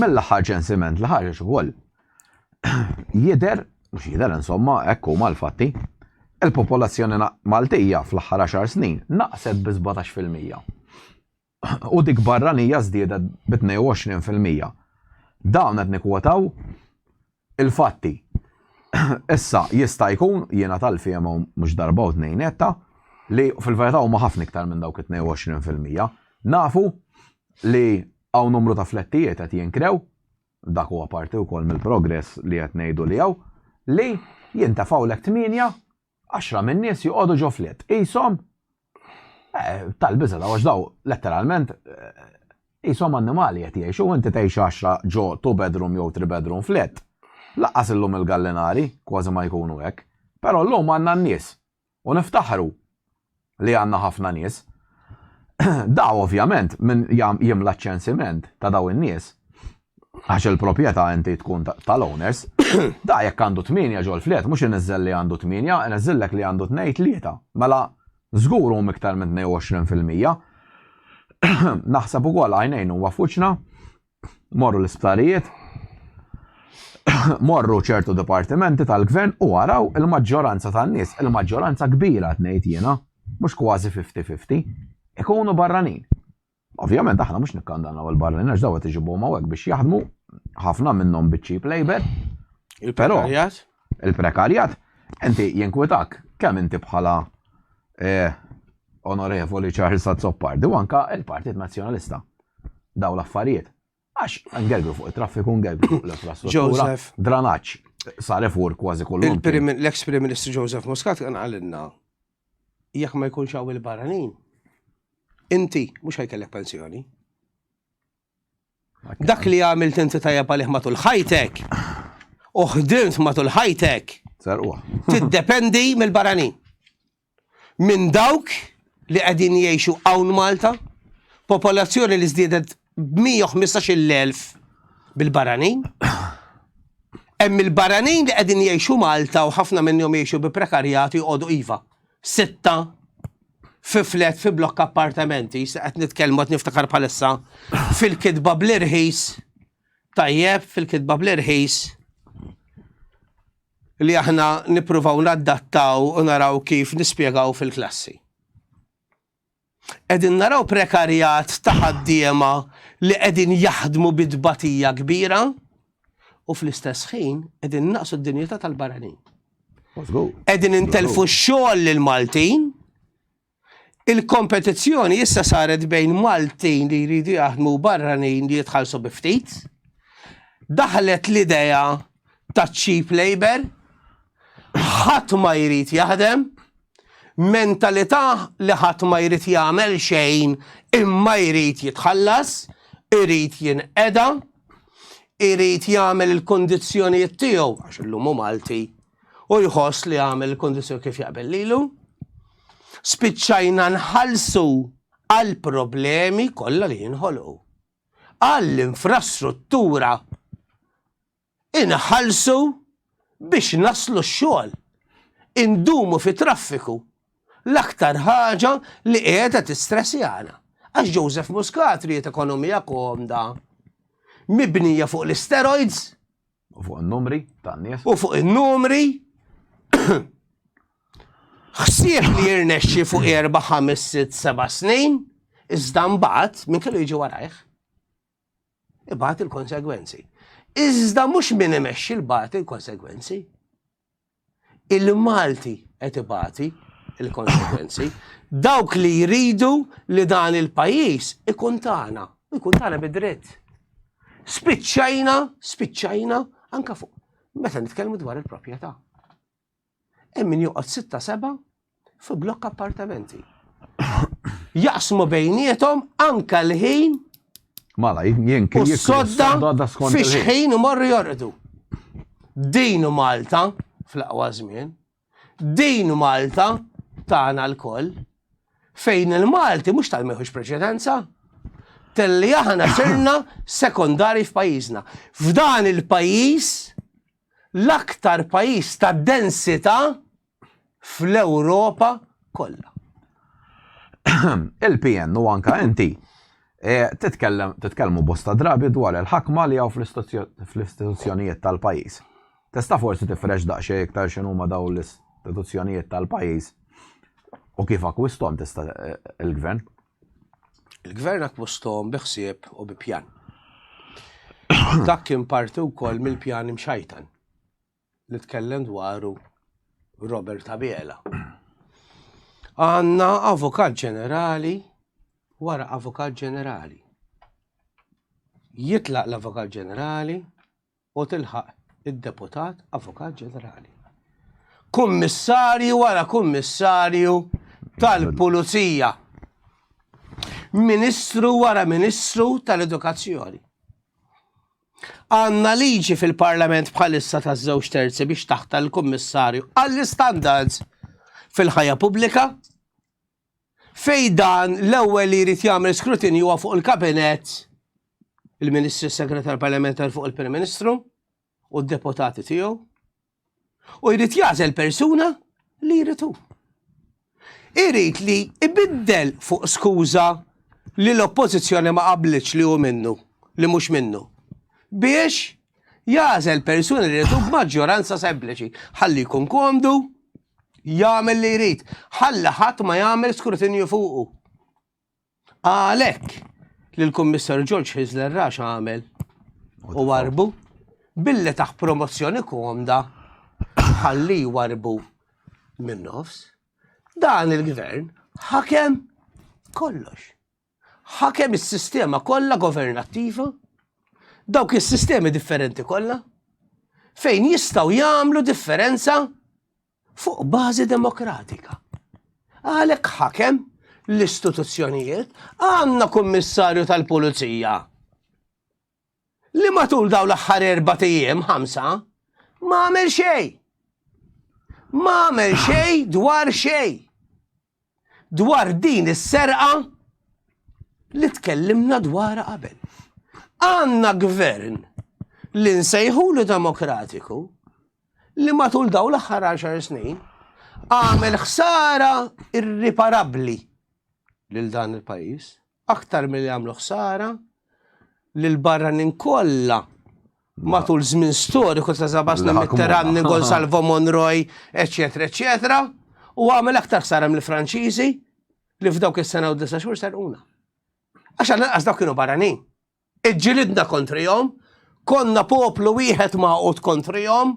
Mill-aħħar ċensiment li ħareġ ukoll jidher, mhux jidher insomma, hekk huma l-fatti, il-popolazzjoni Maltija fl-aħħar 10 snin naqset bi 17%. U dik barranija żdiedet bi 22%. Dawn qed nikkwotaw il-fatti. Issa jista' jkun jiena tal-fehma mhux darba u tnejn għedtha li fil-verità huma ħafna iktar minn dawk it-22%. Nafu li hawn numru ta' flettijiet qed jinkrew, dak huwa parti wkoll mill-progress li qed ngħidu li hawn, li jintefgħulek tmienja Għaxra min-nies joqogħdu ġo flet. Qishom eh, tal-biża' daw għax daw letteralment eh, qishom annimali qed jgħixu inti tgħix għaxra ġo two bedroom jew three bedroom flat. Laqqas illum il-gallinari kważi ma jkunu hekk. Però llum għandna n-nies u niftaħru li għandna ħafna nies. Daw ovvjament min jimla ċ-ċensiment ta' daw in-nies għax il-proprjetà inti tkun tal-owners, da jekk għandu 8 ġol flet, mhux iniżżel li għandu 8, iniżżillek li għandu 2 3. Mela żgur hum iktar minn 22%. Naħseb ukoll għajnejn huwa fuċna morru l-isptarijiet, morru ċertu dipartimenti tal-gvern u araw il-maġġoranza tan-nies, il-maġġoranza kbira qed ngħid jiena, mhux kważi 50-50, ikunu barranin. Ovvjament aħna mhux nikkandannaw il-barranin għax daw qed iġibuhom hawnhekk biex jaħdmu ħafna minnhom biċ-cheap labor. Il-prekarjat? Il-prekarjat, inti jinkwitak kemm inti bħala eh, onorevoli Charles Azzopardi u anka il-Partit Nazzjonalista. Daw l-affarijiet. Għax ngergru fuq it-traffiku, ngergru fuq l-infrastruttura. Joseph. Dranaġġ sar ifur kważi kull L-ex Prim Ministru Joseph Muscat kien qalilna jekk ma jkunx hawn il-barranin, inti mhux ħajkellek pensjoni. Dak li għamilt inti tajjeb għalih matul ħajtek u ħdimt matul ħajtek. Tiddependi mill-barranin. Minn dawk li qegħdin jgħixu hawn Malta, popolazzjoni li żdiedet b'115,000 bil-barranin. Hemm il-barranin li qegħdin jgħixu Malta u ħafna minnhom jgħixu bi prekarjat joqogħdu iva. Sitta fi flet fi blokk appartamenti, se qed nitkellmu qed niftakar bħalissa fil-kitba bl-irħis, tajjeb fil-kitba bl-irħis li aħna nippruvaw naddattaw u naraw kif nispjegaw fil-klassi. Qegħdin naraw prekarjat ta' ħaddiema li qegħdin jaħdmu bi tbatija kbira u fl-istess ħin qegħdin naqsu d-dinjità tal-barranin. Qegħdin intelfu x-xogħol lill-Maltin Il-kompetizzjoni issa saret bejn Maltin li jridu jaħdmu u barranin li jitħallsu bi ftit. Daħlet l-idea ta' cheap labor, ħadd ma jrid jaħdem, mentalità li ħadd ma jrid jagħmel xejn imma jrid jitħallas, irid jinqeda, irid jagħmel il-kondizzjonijiet tiegħu għax illum hu Malti u jħoss li għamel il-kondizzjoni kif jaqbel lilu. Spiċċajna nħallsu għal problemi kollha li jinħolqu. Għall-infrastruttura inħallsu biex naslu x-xogħol. Indumu fi traffiku. L-aktar ħaġa li qiegħda tistressjana. Għax Joseph Muscat ried ekonomija komda mibnija fuq l-steroids U fuq in-numri tan-nies. U fuq in-numri. Ħsieb li jirnexxi fuq erba' ħames sitt seba' snin, iżda mbagħad min kellu jiġi warajh. Ibgħat il-konsegwenzi. Iżda mhux min imexxi l-bagħat il-konsegwenzi. Il-Malti qed ibati il-konsegwenzi. Dawk li jridu li dan il-pajjiż ikun tagħna, ikun tagħna bid-dritt. Spiċċajna, spiċċajna anka fuq meta nitkellmu dwar il-proprjetà. Hemm min joqgħod sitta seba' fi blokk appartamenti. Jaqsmu bejniethom anka l-ħin Mala, jien u s-sodda fiex ħin imorru jorqdu. Din Malta fl-aqwa żmien, din Malta tagħna lkoll, fejn il-Malti mhux tal-meħux preċedenza, telli aħna sirna sekondari f'pajjiżna. F'dan il-pajjiż l-aktar pajjiż ta' densità fl-Ewropa kollha. Il-PN u anka inti eh, titkellem titkellmu bosta drabi dwar il-ħakma li hawn fl-istituzzjonijiet tal-pajjiż. Tista' forsi tifrex daqsxejn iktar x'inhuma dawn l-istituzzjonijiet tal-pajjiż u kif akkwisthom tista' eh, il-gvern? Il-gvern akkwisthom bi ħsieb u bi pjan. Dak kien parti wkoll mill-pjan imxajtan li tkellem dwaru Robert Abela. Għandna avukat ġenerali wara avukat ġenerali. Jitlaq l-avukat ġenerali u tilħaq id-deputat avukat ġenerali. Kummissarju wara kummissarju tal-pulizija. Ministru wara ministru tal-edukazzjoni. Għandna liġi fil-Parlament bħalissa ta' żewġ terzi biex taħta l-Kummissarju għall-istandards fil-ħajja pubblika Fejn dan l-ewwel li jrid jagħmel skrutinju huwa fuq il-Kabinett, il-Ministri Segretar Parlamentari fuq il-Prim Ministru u d-deputati tiegħu. U jrid jagħżel persuna li jrid hu. Irid li ibiddel fuq skuża li l-oppożizzjoni ma qablitx li hu minnu, li mhux minnu. Biex jagħżel persuna li jrid hu b'maġġoranza sempliċi, ħalli jkun komdu, Jagħmel li jrid. Ħalli ħadd ma jagħmel skrutinju fuqu. Għalhekk li l-Kummissarju George Hyzler ra x'għamel u warbu billi taħ promozzjoni komda ħalli jwarbu minn nofs. Dan il-gvern ħakem kollox. Ħakem is-sistema kollha governattiva, dawk is-sistemi differenti kollha, fejn jistgħu jagħmlu differenza fuq bażi demokratika. Għalhekk ħakem l-istituzzjonijiet għandna kummissarju tal-pulizija li matul dawn l-aħħar erbat ijiem ħamsa ma għamel xejn. Ma għamel xejn dwar xejn. Dwar din is-serqa li tkellimna dwarha qabel. Għandna gvern li nsejħulu demokratiku li matul dawn l-aħħar 10 snin għamel ħsara irriparabbli lil dan il-pajjiż aktar milli għamlu ħsara lil barranin kollha matul żmien storiku ta' Zabasna Mitterrand, Gonsalvo Monroy, eċetera, eċetera, u għamel aktar ħsara mill-Franċiżi li f'dawk is-sena u disa xhur serquna. Għax għal dawk kienu barranin. Iġġilidna kontrihom, konna poplu wieħed magħqud kontrihom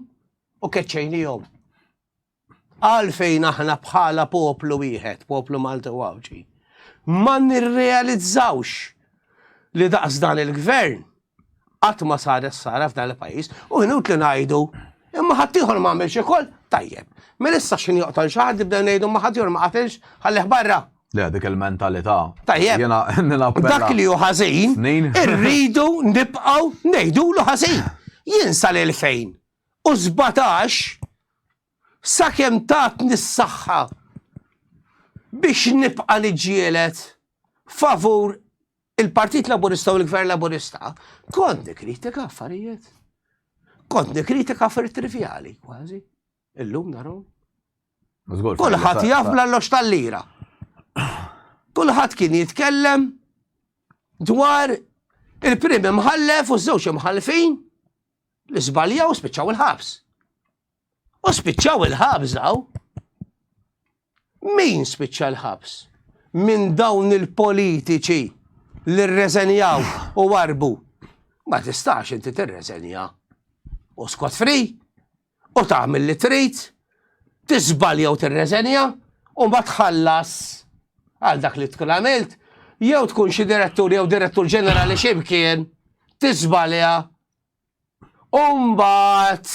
u keċċejnihom. Għalfejn aħna bħala poplu wieħed, poplu Malti u Għawdxi, ma nirrealizzawx li daqs dan il-gvern qatt ma saret sara f'dan il-pajjiż u inutli ngħidu imma ħaddieħor ma għamilx ukoll tajjeb. Mela issa x'in joqtol xi ħadd nibdew ngħidu ma ħaddieħor ma qatilx ħallih barra. Le, dik il-mentalità. Tajjeb. Jena Dak li hu ħażin, irridu nibqgħu ngħidulu ħażin. Jien sal-2017 sakemm tatni s-saħħa biex nibqa' niġġieled favur il-Partit Laburista u l-Gvern Laburista, kont nikkritika affarijiet. Kont nikkritika affarijiet trivjali, kważi. Illum narhom. Kulħadd jaf bl-allox tal-lira. Kulħadd kien jitkellem dwar il-prim imħallef u ż-żewġ imħallfin li żbaljaw u spiċċaw il-ħabs. U spiċċaw il-ħabs daw. Min spiċċa l-ħabs? Min dawn il-politiċi li rreżenjaw u warbu. Ma tistax inti tirreżenja. U scot free u tagħmel li trid, tiżbalja u tirreżenja u ma tħallas għal dak li tkun għamilt, jew tkun xi direttur jew direttur ġenerali x'imkien, tiżbalja u mbagħad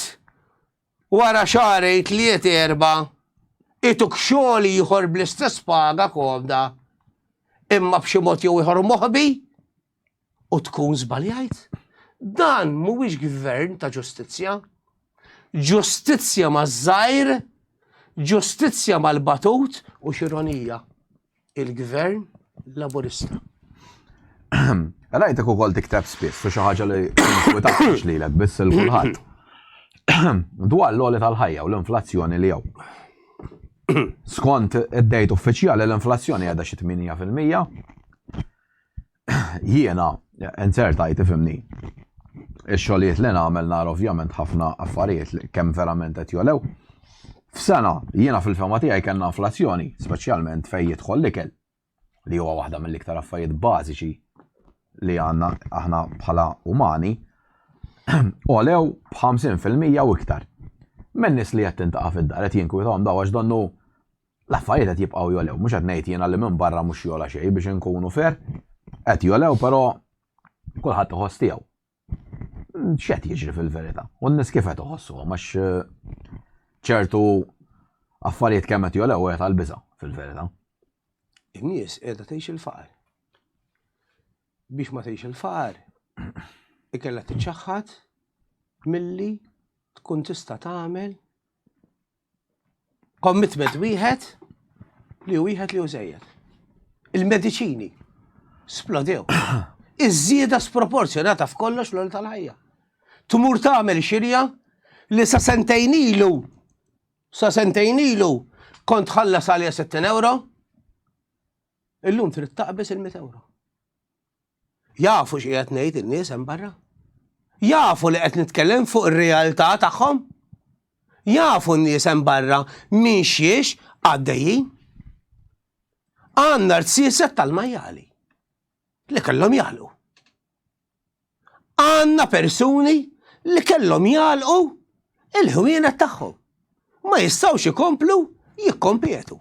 wara xahrejn tliet erba' ituk xogħol ieħor bl-istess paga komda imma b'xi mod jew ieħor moħbi u tkun żbaljajt. Dan mhuwiex gvern ta' ġustizzja. Ġustizzja maż-żgħir, ġustizzja mal-batut u x'ironija. Il-gvern Laburista. Rajtek ukoll tikteb spiss u xi ħaġa li tinkwitax lilek biss il kulħadd. Dwar l-għoli tal-ħajja u l-inflazzjoni li hawn. Skont id-dejt uffiċjali l-inflazzjoni għadha xi 8%. Jiena, inzertajt ifhimni, ix-xogħlijiet li nagħmel nara ovvjament ħafna affarijiet li kemm verament qed jolew. F'sena, jiena fil-fehma tiegħi kellna inflazzjoni, speċjalment fejn jidħol l-ikel. li huwa waħda mill-iktar affarijiet bażiċi li għandna aħna bħala umani, għolew b'50% u iktar. Minn nies li qed tintaqa' fid-dar qed jinkwitahom daw għax donnu l-affarijiet qed jibqgħu jolew, mhux qed ngħid jiena li minn barra mhux jola xejn biex inkunu fair, qed jolew però kulħadd iħoss tiegħu. X'qed jiġri fil-verità? U n-nies kif qed iħossuhom għax eh, ċertu affarijiet kemm qed jolew qed għall-biża' fil-verità. In-nies qiegħda tgħix il-faqar. Biex ma tgħix il-faqar, ikella tiċċaħħad milli tkun tista' tagħmel Commitment wieħed li hu wieħed li hu żejjed. Il-mediċini splodew. Iż-żieda sproporzjonata f'kollox l tal-ħajja. Tmur tagħmel xirja li sa sentejn ilu sa sentejn ilu kont ħallas għalija 60 euro, illum trid taqbeż il-100 euro. Jafu x'qiegħed ngħid in-nies hemm barra? Jafu li qed nitkellem fuq ir-realtà tagħhom? Jafu n-nies hemm barra minn xiex għaddejjin? Għandna rtsieset tal-majjali li kellhom jagħlqu. Għandna persuni li kellhom jagħlqu il-ħwienet tagħhom. Ma jistgħux ikomplu jikkompetu.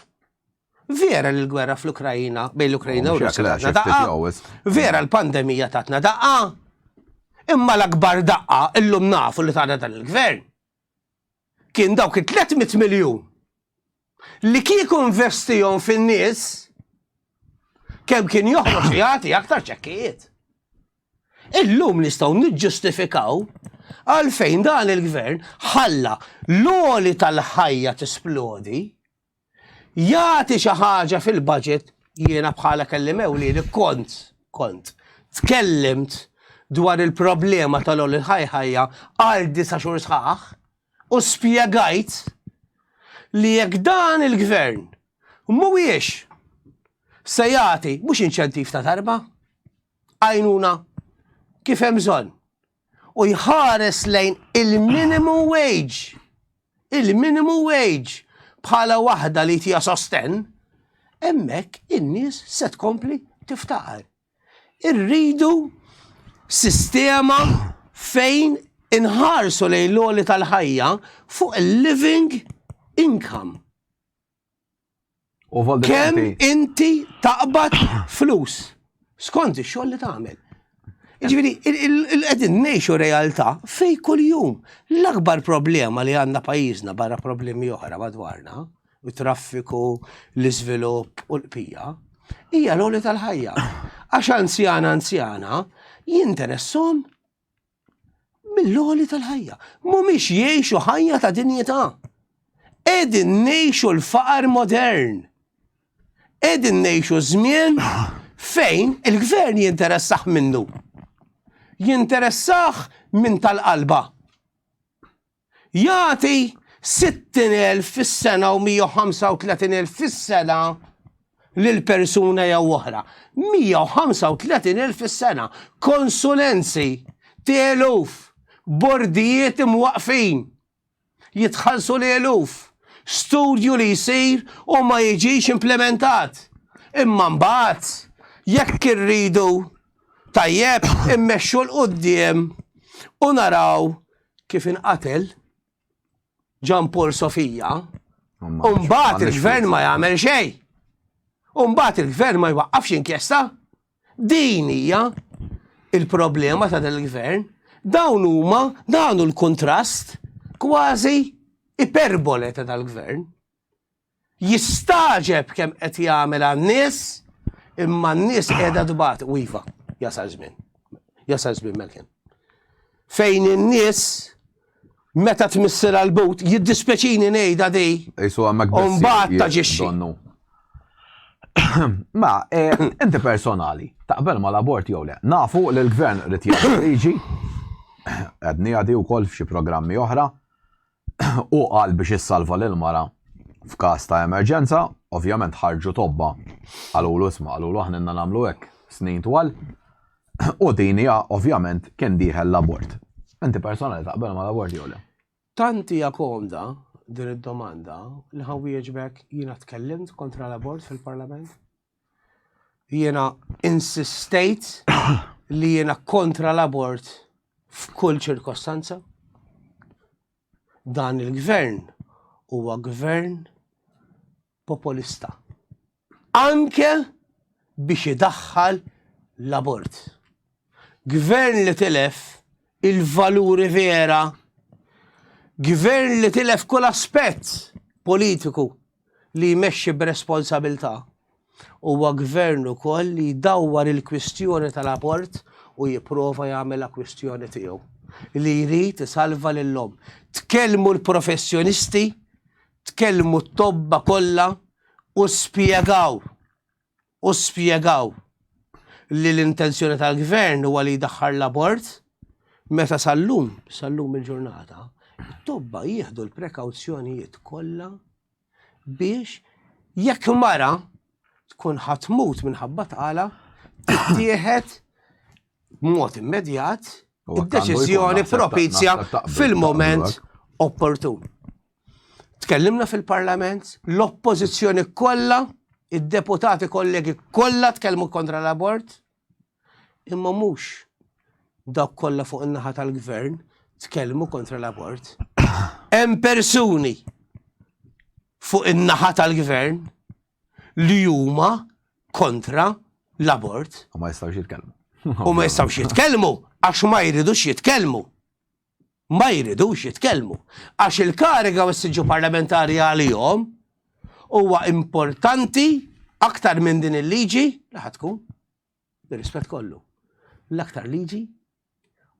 Vera li l-gwerra fl-Ukrajina bejn l-Ukrajina u Russja tatna daqqa. Vera l-pandemija tatna daqqa. Imma l-akbar daqqa illum nafu li tagħna dan il-gvern. Kien dawk il-300 miljun li kieku investihom fin-nies kemm kien joħroġ jagħti aktar ċekkijiet. Illum nistgħu niġġustifikaw għalfejn dan il-gvern ħalla l-għoli tal-ħajja tisplodi jagħti xi ħaġa fil-budget jiena bħala kelliem ewlieni kont kont tkellimt dwar il-problema tal-għoli ħajħajja għal disa' xhur sħaħ u spjegajt li jekk dan il-gvern mhuwiex se jagħti mhux inċentiv ta' darba, għajnuna kif hemm bżonn u jħares lejn il-minimum wage, il-minimum wage bħala waħda li tija sosten, hemmhekk in-nies se tkompli tiftaqar. Irridu sistema fejn inħarsu lejn l-għoli tal-ħajja fuq il-living income. Kemm inti taqbad flus skont ix-xogħol li tagħmel. Ġifieri, qegħdin ngħixu realtà fej kuljum l-akbar problema li għandna pajjiżna barra problemi oħra madwarna, it-traffiku, l-iżvilupp u l-qpija, hija l-għoli tal-ħajja. Għax anzjana anzjana jinteressom mill-għoli tal-ħajja. Mhumiex jgħixu ħajja ta' dinjità. Qegħdin ngħixu l-faqar modern. Qegħdin ngħixu żmien fejn il-gvern jinteressah minnu. Jinteressah minn tal-qalba. Jagħti 60,000 fis-sena u 135,000 fis-sena lil persuna jew oħra. 135,000 fis-sena. Konsulenzi, teluf, bordijiet imwaqfin, jitħallsu l-eluf, studju li jsir u ma jiġix implementat. Imma mbagħad jekk irridu tajjeb immexxu 'l quddiem u naraw kif inqatel Ġan Paul Sofija, u mbagħad il-gvern ma jagħmel xejn. U mbagħad il-gvern ma jwaqqafx inkjesta. Din hija il-problema ta' dan il-gvern. Dawn huma dan hu l-kuntrast kważi iperbole ta' dal-gvern. Jistagħġeb kemm qed jagħmel għan-nies, imma n-nies qiegħda tbati. U iva, jasal żmien. Jasal żmien Melkin. Fejn in-nies meta tmissilha l-but, jiddispeċini ngħidha di. Isu hemmhekk biss. Mbagħad taġixxi. Ma, eh, inti personali, taqbel ma l-abort jew le? Nafu li l-gvern rid jagħmel liġi, għedni għadi wkoll f'xi programmi oħra, Hu qal biex issalva lill-mara f'każ ta' emerġenza, ovvjament ħarġu tobba qalulu isma' qalulu aħna ilna nagħmlu hekk snin twal u din hija ovvjament kien dieħel l-abort. Inti personali taqbel mal-abort jew le? Tant hija komda din id-domanda li ħa nwieġbek jiena tkellimt kontra l-abort fil-Parlament. Jiena insistejt li jiena kontra l-abort f'kull ċirkostanza. Dan il-gvern huwa gvern popolista. Anke biex idaħħal l-abort. Gvern li tilef il-valuri vera, gvern li tilef kull aspett politiku li jmexxi b'responsabilità. Huwa gvern ukoll li jdawwar il-kwistjoni tal-abort u jipprova jagħmilha kwistjoni tiegħu li jrid isalva lill-omm. Tkellmu l-professjonisti, tkellmu t-tobba kollha u spjegaw u spjegaw li l-intenzjoni tal-gvern huwa li jdaħħal l-abort meta sal-lum, sal-lum il-ġurnata, it-tobba jieħdu l-prekawzjonijiet kollha biex jekk mara tkun ħatmut minħabba tqala tittieħed b'mod immedjat id-deċiżjoni propizja fil-moment opportun. Tkellimna fil-Parlament, l-oppożizzjoni kollha, id-deputati kollegi kollha tkellmu kontra l-abort, imma mhux dawk kollha fuq in-naħa tal-gvern tkellmu kontra l-abort. Hemm persuni fuq in-naħa tal-gvern li huma kontra l-abort. U ma jistgħux jitkellmu. U ma jistgħux jitkellmu għax ma jridux jitkellmu. Ma jridux jitkellmu. Għax il-kariga u s-siġġu parlamentari għalihom huwa importanti aktar minn din il-liġi li ħa tkun, bir-rispett kollu, l-aktar liġi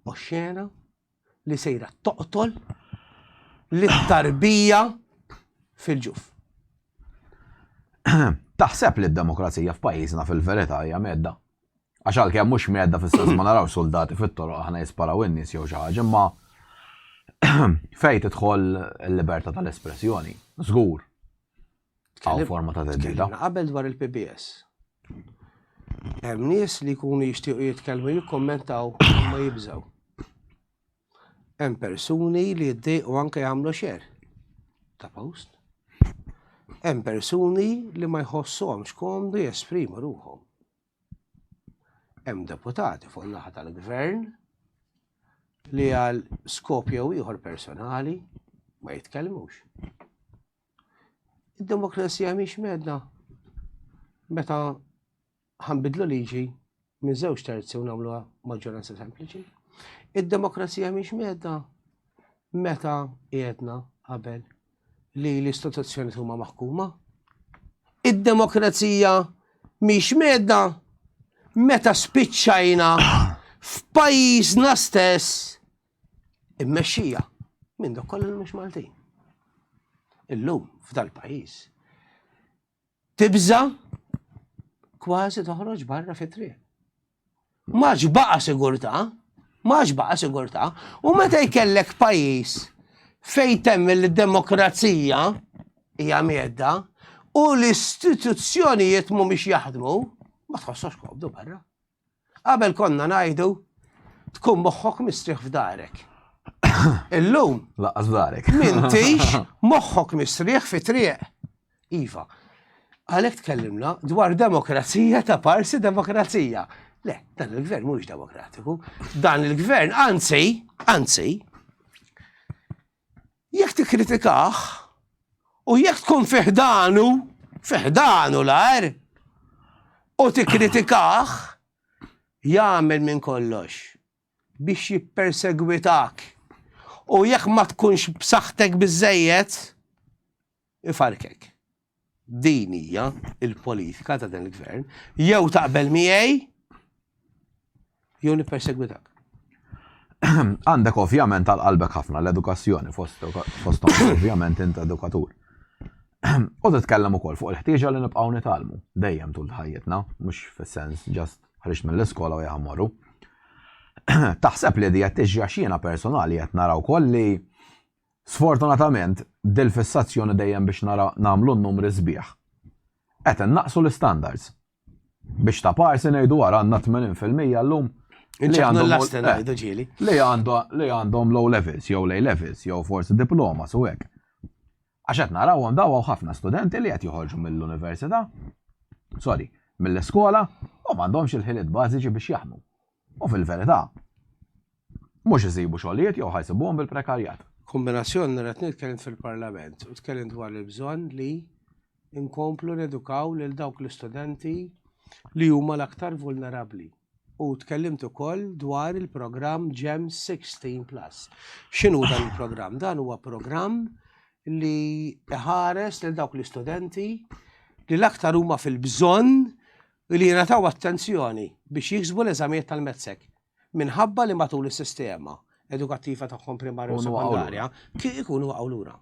oxxena li sejra toqtol lit-tarbija fil-ġuf. Taħseb li d-demokrazija f'pajjiżna fil-verità hija mhedda? Għax għalkemm mhux mhedda fis-sens ma narawx soldati fit-toroq aħna jisparaw in-nies jew xi ħaġa, imma fejn tidħol il-libertà tal-espressjoni, żgur. Hawn forma ta' theddida. Qabel dwar il-PBS. Hemm nies li jkunu jixtiequ jitkellmu jikkommentaw ma jibżgħu. Hemm persuni li jiddejqu anke jagħmlu share ta' post. Hemm persuni li ma jħossuhomx komdu jesprimu ruħhom. Hemm deputati fuq in-naħa tal-gvern li għal skop jew ieħor personali ma jitkellmux. Id-demokrazija mhix medna meta ħanbidlu liġi minn żewġ terzi u nagħmluha maġġoranza sempliċi. Id-demokrazija mhix medna meta qiegħdna qabel li l-istituzzjoni huma maħkuma. Id-demokrazija mhix medda meta spiċċajna f'pajjiżna stess immexxija minn dak kollha li mhux Maltin. Illum f'dal-pajjiż tibża' kważi toħroġ barra fit-triq. M'għadx baqa' sigurtà, m'għadx baqa' sigurtà. U meta jkellek pajjiż fejn temmen li d-demokrazija hija mhedda u l-istituzzjonijiet mhumiex jaħdmu, ma tħossokx komdu barra. Qabel konna ngħidu tkun moħħok mistrieħ f'darek. Illum. Laqqas f'darek. M'intix moħħok mistrieħ fi triq. Iva. Għalhekk tkellimna dwar demokrazija ta' parsi demokrazija. Le, dan il-gvern mhuwiex demokratiku. Dan il-gvern, anzi, anzi, jekk tikkritikah u jekk tkun fiħdanu, fiħdanu l-ar, u tikkritikah, jagħmel minn kollox biex jippersegwitak. U jekk ma tkunx b'saħħtek biżejjed, ifarkek. Din hija il-politika ta' dan il-gvern. Jew taqbel miegħi, jew nippersegwitak. Għandek ovvjament għal qalbek ħafna l-edukazzjoni fosthom ovvjament int edukatur. U titkellem ukoll fuq il-ħtieġa li nibqgħu nitgħallmu dejjem tul ħajjitna, mhux fis-sens ġast ħriġt mill-iskola u jaħmorru. Taħseb li di qed tiġri għax jiena personali qed nara wkoll li Sfortunatament, dil-fissazzjoni dejjem biex nara nagħmlu n-numri sbieħ. Qed innaqqsu l-istandards. Biex ta' parsi ngħidu ara għandna 80% llum li għandhom eh, li għandu li għandhom low levels jew A levels jew forsi diplomas u hekk. Għax qed narawhom daw ħafna studenti li qed joħorġu mill-università. Sorry, mill-iskola u m'għandhomx il-ħiliet bażiċi biex jaħdmu. U fil-verità, mhux isibu xogħlijiet jew ħa jsibuhom bil-prekarjat. Kombinazzjoni nhar it-Tnejn tkellimt fil-Parlament u tkellimt dwar il-bżonn li nkomplu nedukaw lil dawk l-istudenti li huma l-aktar vulnerabbli. U tkellimt ukoll dwar il-programm GEM 16 Plus. X'inhu dan il-programm? Dan huwa programm li iħares lil dawk l-istudenti li l-aktar huma fil-bżonn li jingħataw attenzjoni biex jiksbu l-eżamijiet tal-MATSEC minħabba li matul is-sistema edukattiva tagħhom primarja u sekondarja ikunu waqgħu lura.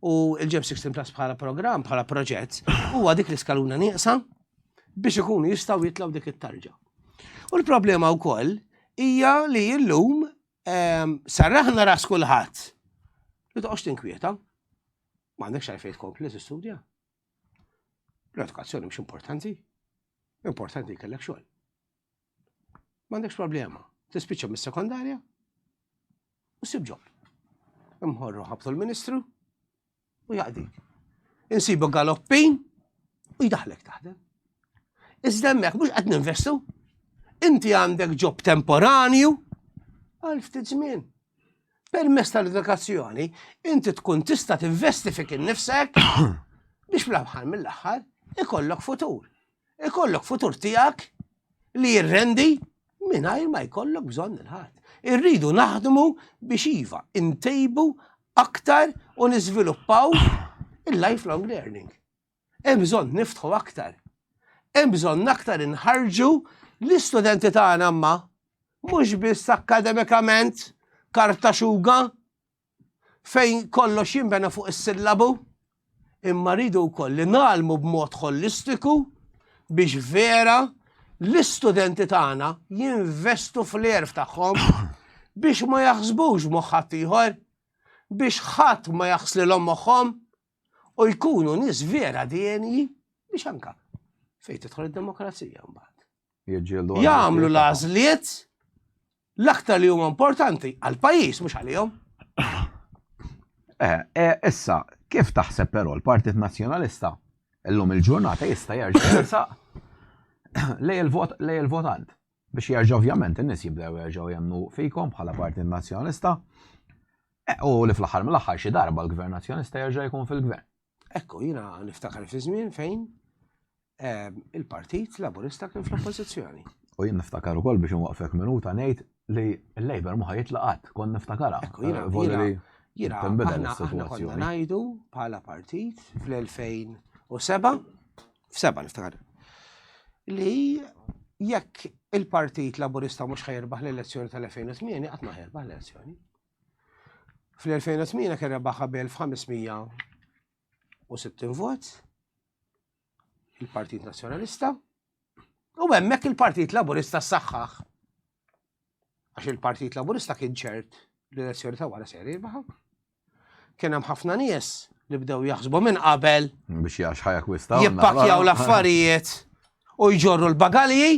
U il-GEM 16 Plus bħala programm, bħala proġett, huwa dik l-iskaluna nieqsa biex ikunu jistgħu jitlgħu dik it-tarġa. U l-problema wkoll hija li llum ehm, sarraħna ras kulħadd li toqgħodx tinkwieta. M'għandekx għalfejn tkompli tistudja. L-edukazzjoni mhux importanti. Importanti kellek xogħol. M'għandekx problema. Tispiċċa mis-sekondarja u sib ġob. Imħorru ħabtu l-ministru u jaqdik. Insibu galoppin u jdaħlek taħdem. Iżda hemmhekk mhux qed ninvestu. Inti għandek ġob temporanju għal ftit żmien. Permezz tal-edukazzjoni, inti tkun tista' tinvesti fik innifsek biex fl-aħħar mill-aħħar ikollok futur. Ikollok futur tiegħek li jirrendi mingħajr ma jkollok bżonn il-ħadd. Irridu naħdmu biex iva intejbu aktar u niżviluppaw il-lifelong learning. Hemm bżonn niftħu aktar. Hemm bżonn aktar inħarġu l-istudenti tagħna ma mhux biss akademikament karta xuga fejn kollox jinbena fuq is-sillabu, imma rridu wkoll li nagħlmu b'mod ħolistiku biex vera l-istudenti tagħna jinvestu fl-għerf tagħhom biex ma jaħsbux moħħ ħaddieħor, biex ħadd ma jaħslilhom moħħhom u jkunu nies vera denji biex anka fejn tidħol id-demokrazija mbagħad. Jagħmlu l-għażliet l-aktar li huma importanti għall-pajjiż mhux għalihom. Eh, eh, issa, kif taħseb però l-Partit Nazzjonalista illum il-ġurnata jista' jerġa' jersaq lej il-vot lej il-votant biex jerġa' ovvjament in-nies jibdew jerġgħu jemmnu fikom bħala Partit Nazzjonalista eh, u li fl-aħħar mill-aħħar xi darba l-Gvern Nazzjonalista jerġa' jkun fil-gvern. Ekku, jiena niftakar fi żmien fejn Ehm, il-Partit Laburista kien fl-oppożizzjoni. U jien niftakar ukoll biex nwaqfek minuta ngħid li l-Labour ma ħajitla qatt, kont niftakarha. Eh, jiena tinbidel is-sitwazzjoni. Ngħidu bħala partit fl-2007, f'seba' niftakar, li jekk il-Partit Laburista mhux ħajrbaħ l-elezzjoni tal-2008, qatt ma ħajrbaħ l-elezzjoni. Fl-2008 kien rebaħha b'1560 vot, il-Partit Nazzjonalista u hemmhekk il-Partit Laburista saħħaħ. Għax il-Partit Laburista kien ċert li l-elezzjoni ta' wara se jirbaħ. Kien hemm ħafna nies li bdew jaħsbu minn qabel biex jax ħajakwistaw. Jippakjaw l-affarijiet u jġorru l-bagalji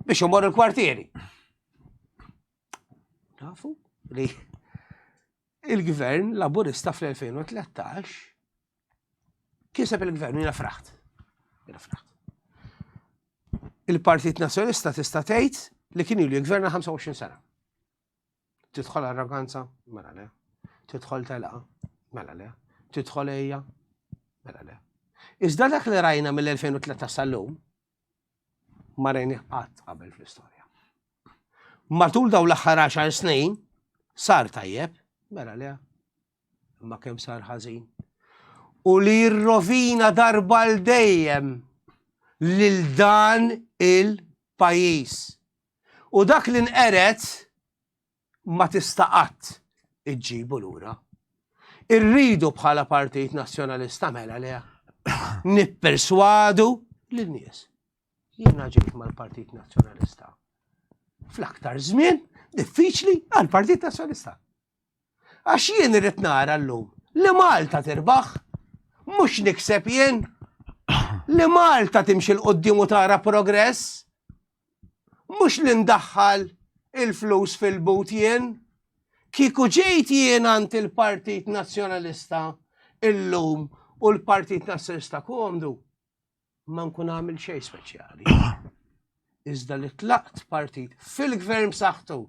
biex imorru l-kwartieri. Nafu li il-gvern laburista fl-2013 kiseb il-gvern jiena fraħt. Jiena fraħt. Il-Partit Nazzjonalista tista' tgħid li kien ilu jgverna 25 sena. Tidħol arroganza? Mela le. Tidħol telqa? Mela le. Tidħol ejja? Mela le. Iżda dak li rajna mill-2013 sal-lum, ma rajnih qatt qabel fl-istorja. Matul daw l-aħħar 10 snin sar tajjeb, mela le, imma kemm sar ħażin. U li jirrovina darba l dejjem lil dan il-pajjiż. U dak li nqeret ma tista' qatt iġġibu lura. Irridu bħala Partit Nazzjonalista mela le nipperswadu lin-nies. Jiena ġejt mal-Partit Nazzjonalista. Fl-aktar żmien diffiċli għall-Partit Nazzjonalista. Għax jien irrid nara llum li Malta tirbaħ, mhux nikseb jien li Malta timxi 'l quddiem u tara progress. Mhux li ndaħħal il-flus fil-but jien. Kieku ġejt jien għand il-Partit Nazzjonalista illum u l-Partit Nazzjonalista komdu. Ma nkun għamil xejn speċjali. Iżda li tlaqt partit fil-gvern b'saħħtu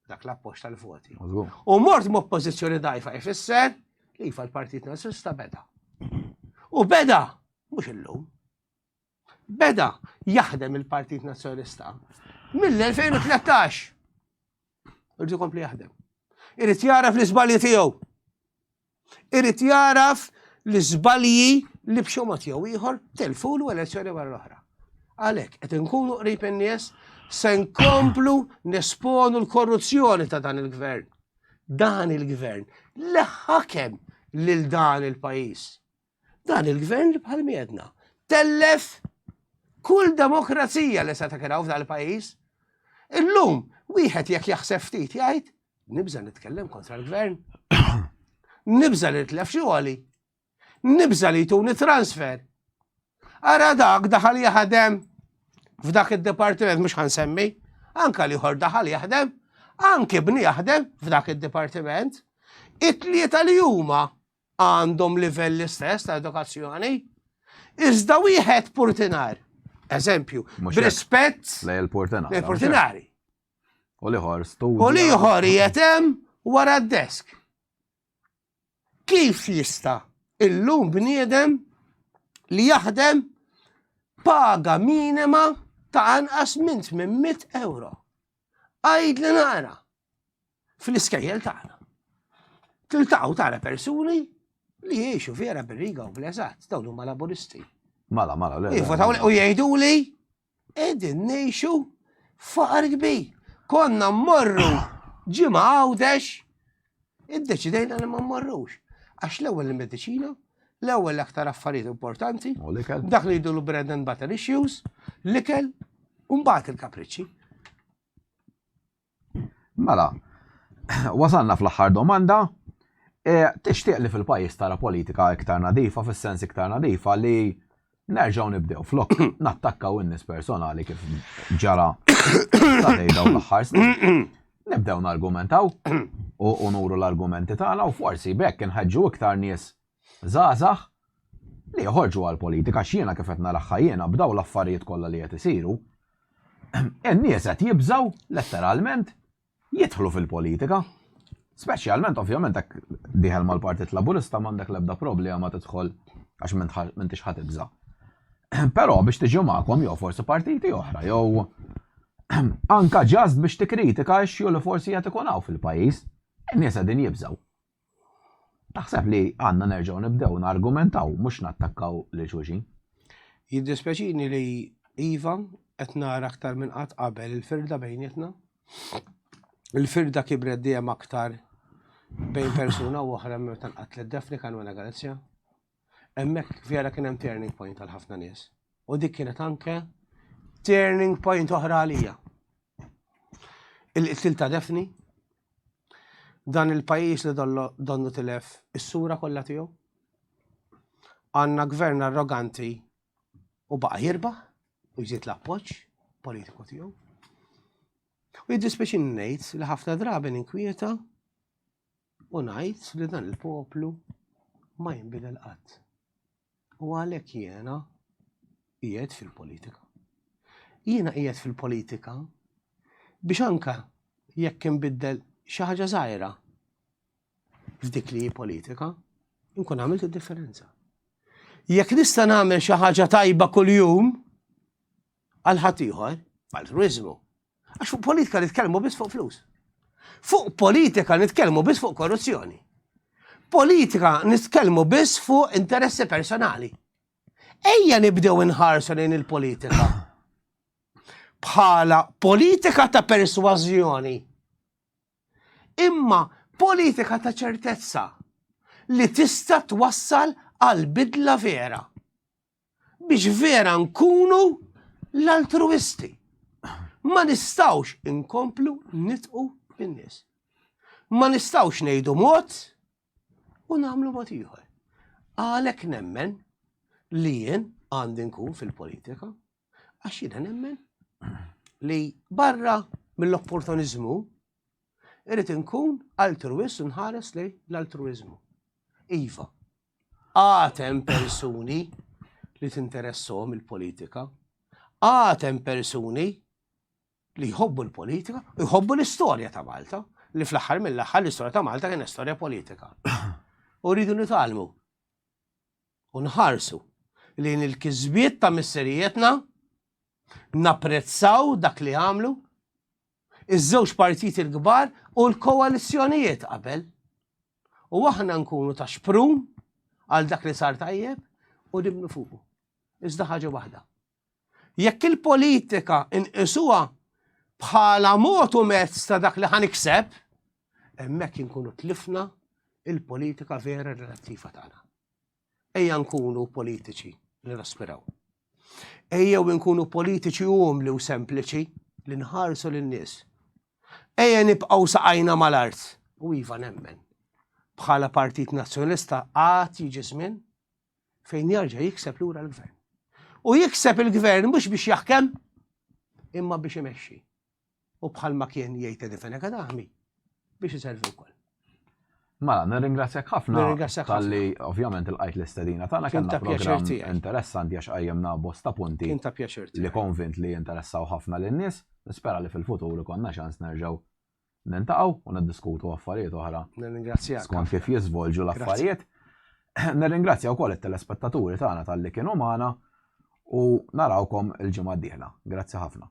dak l-appoġġ tal-voti. U mort m'oppożizzjoni dajfa jfisser li iva l-Partit Nazzjonalista beda. U beda, mhux illum, beda jaħdem il-Partit Nazzjonalista mill-2013. Irrid ikompli jaħdem. Irid jaraf l-iżbalji tiegħu. Irid jaraf l-iżbalji li b'xi mod jew ieħor telfulu elezzjoni wara l-oħra. Għalhekk qed inkunu qrib in-nies se nkomplu nesponu l-korruzzjoni ta' dan il-gvern. Dan il-gvern li ħakem lil dan il-pajjiż. Dan il-gvern li bħal miedna tellef kull demokrazija li seta' kien hawn f'dan il-pajjiż. Illum wieħed jekk jaħseb ftit jgħid nibża' nitkellem kontra l-gvern. Nibża' li nitlef xogħli. Nibża' li jtuni transfer. Ara dak daħal jaħdem f'dak id-dipartiment mhux ħansemmi, anka li ieħor daħal jaħdem, anki bni jaħdem f'dak id-dipartiment. It-tlieta li huma għandhom livell l-istess ta' edukazzjoni, iżda wieħed purtinar. Eżempju, b'rispett lej il-purtinari. Il-purtinari. U liħor studja. U liħor jetem wara d-desk. Kif jista' illum bniedem li jaħdem paga minima ta' anqas minn 800 euro? Għajd li nara fl-iskejjel tagħna. Tiltaqgħu tara persuni li jgħixu vera bir-riga u bl-eżatt, dawn huma laburisti. Mela, mela, le. U jgħiduli qegħdin ngħixu faqar kbir. Konna mmorru ġimgħa Għawdex, iddeċidejna li ma mmorrux. Għax l-ewwel il-mediċina, l-ewwel l-aktar affarijiet importanti, dak li jidulu bread and butter issues, l-ikel, u mbagħad il-kapriċċi. Mela, wasalna fl-aħħar domanda. E, tixtieq li fil-pajjiż tara politika iktar nadifa, fis-sens iktar nadifa li nerġgħu nibdew flok nattakkaw in-nies personali kif ġara dawn l-aħħar snin. Nibdew nargumentaw u nuru l-argumenti tagħna u forsi bekk inħeġġu iktar nies żgħażagħ li joħorġu għall-politika għax jiena kif qed naraha jiena b'dawn l-affarijiet kollha li qed isiru, in-nies qed jibżgħu letteralment jidħlu fil-politika. Speċjalment ovvjament hekk dieħel mal-Partit Laburista m'għandek l-ebda problema tidħol għax m'intix ħa tibża'. Però biex tiġi magħkom jew forsi partiti oħra jew anka ġast biex tikkritika issue li forsi qed ikun hawn fil-pajjiż, in-nies qegħdin jibżgħu. Taħseb li għandna nerġgħu nibdew nargumentaw mhux nattakkaw lil xulxin? Jiddispjaċini li iva qed nara aktar minn qatt qabel il-firda bejnietna. Il-firda kibret dejjem aktar bejn persuna u oħra meta nqatlet Daphne Caruana Galizia. Hemmhekk vera kien hemm turning point għal ħafna nies. U dik kienet anke turning point oħra għalija. Il-qtil ta' Daphne, dan il-pajjiż li donnu tilef is-sura kollha tiegħu. Għandna gvern arroganti u baqa' jirbaħ u jżid l-appoġġ politiku tiegħu. U jiddispjaċini ngħid li ħafna drabi ninkwieta u ngħid li dan il-poplu ma jinbidel qatt. U għalhekk jiena qiegħed fil-politika. Jiena qiegħed fil-politika biex anka jekk inbiddel xi ħaġa żgħira f'dik li hi politika, nkun għamilt id-differenza. Jekk nista' nagħmel xi ħaġa tajba kuljum għal ħaddieħor, altruiżmu. Għax fuq politika nitkellmu biss fuq flus. Fuq politika nitkellmu biss fuq korruzzjoni. Politika nitkellmu biss fuq interessi personali. Ejja nibdew inħarsu lejn il-politika bħala politika ta' persważjoni. Imma politika ta' ċertezza li tista' twassal għal bidla vera. Biex vera nkunu l-altruisti. Ma nistawx inkomplu nitqu bin-nies. Ma nistawx ngħidu mod u nagħmlu mod ieħor. Għalhekk nemmen li jien għandi nkun fil-politika għax jiena nemmen li barra mill-opportuniżmu irrid inkun altruist u nħares li l-altruiżmu. Iva, għad hemm persuni li tinteresshom il-politika. Għad hemm persuni li jħobbu l-politika u jħobbu l-istorja ta' Malta, li fl-aħħar mill-aħħar l-istorja ta' Malta kienet storja politika. U rridu nitgħallmu u nħarsu lejn il-kisbiet ta' missirijietna, napprezzaw dak li għamlu, iż-żewġ partiti l-kbar u l-koalizzjonijiet qabel. U aħna nkunu ta' xprun għal dak li sar tajjeb u nibnu fuqu. Iżda ħaġa waħda. Jekk il-politika inqisuha bħala mod u mezz ta' dak li ħanikseb, hemmhekk inkunu tlifna il-politika vera relattiva tagħna. Ejja nkunu politiċi li naspiraw. Ejjew nkunu politiċi umli u sempliċi li nħarsu lin-nies. Ejja nibqgħu saqajna mal-art. U iva nemmen. Bħala Partit Nazzjonalista għad jiġi żmien fejn jarġa' jikseb lura l-gvern. U jikseb il-gvern mhux biex jaħkem, imma biex imexxi. U bħalma kien jgħid Eddie Fenech Adami biex iservi wkoll. Mela, nirringrazzjak ħafna tal-li ovvjament il-qajt l-istedina tagħna kellna programm interessanti għax qajjimna bosta punti Kien ta' pjaċir li konvint li jinteressaw ħafna lin-nies. Nispera li fil-futur ikollna ċans nerġgħu nintaqgħu u niddiskutu affarijiet oħra. Nirringrazzjak. Skont kif jiżvolġu l-affarijiet. Nirringrazzja wkoll it-telespettaturi tagħna talli kienu magħna u narawkom il-ġimgħa d-dieħla. Grazzi ħafna.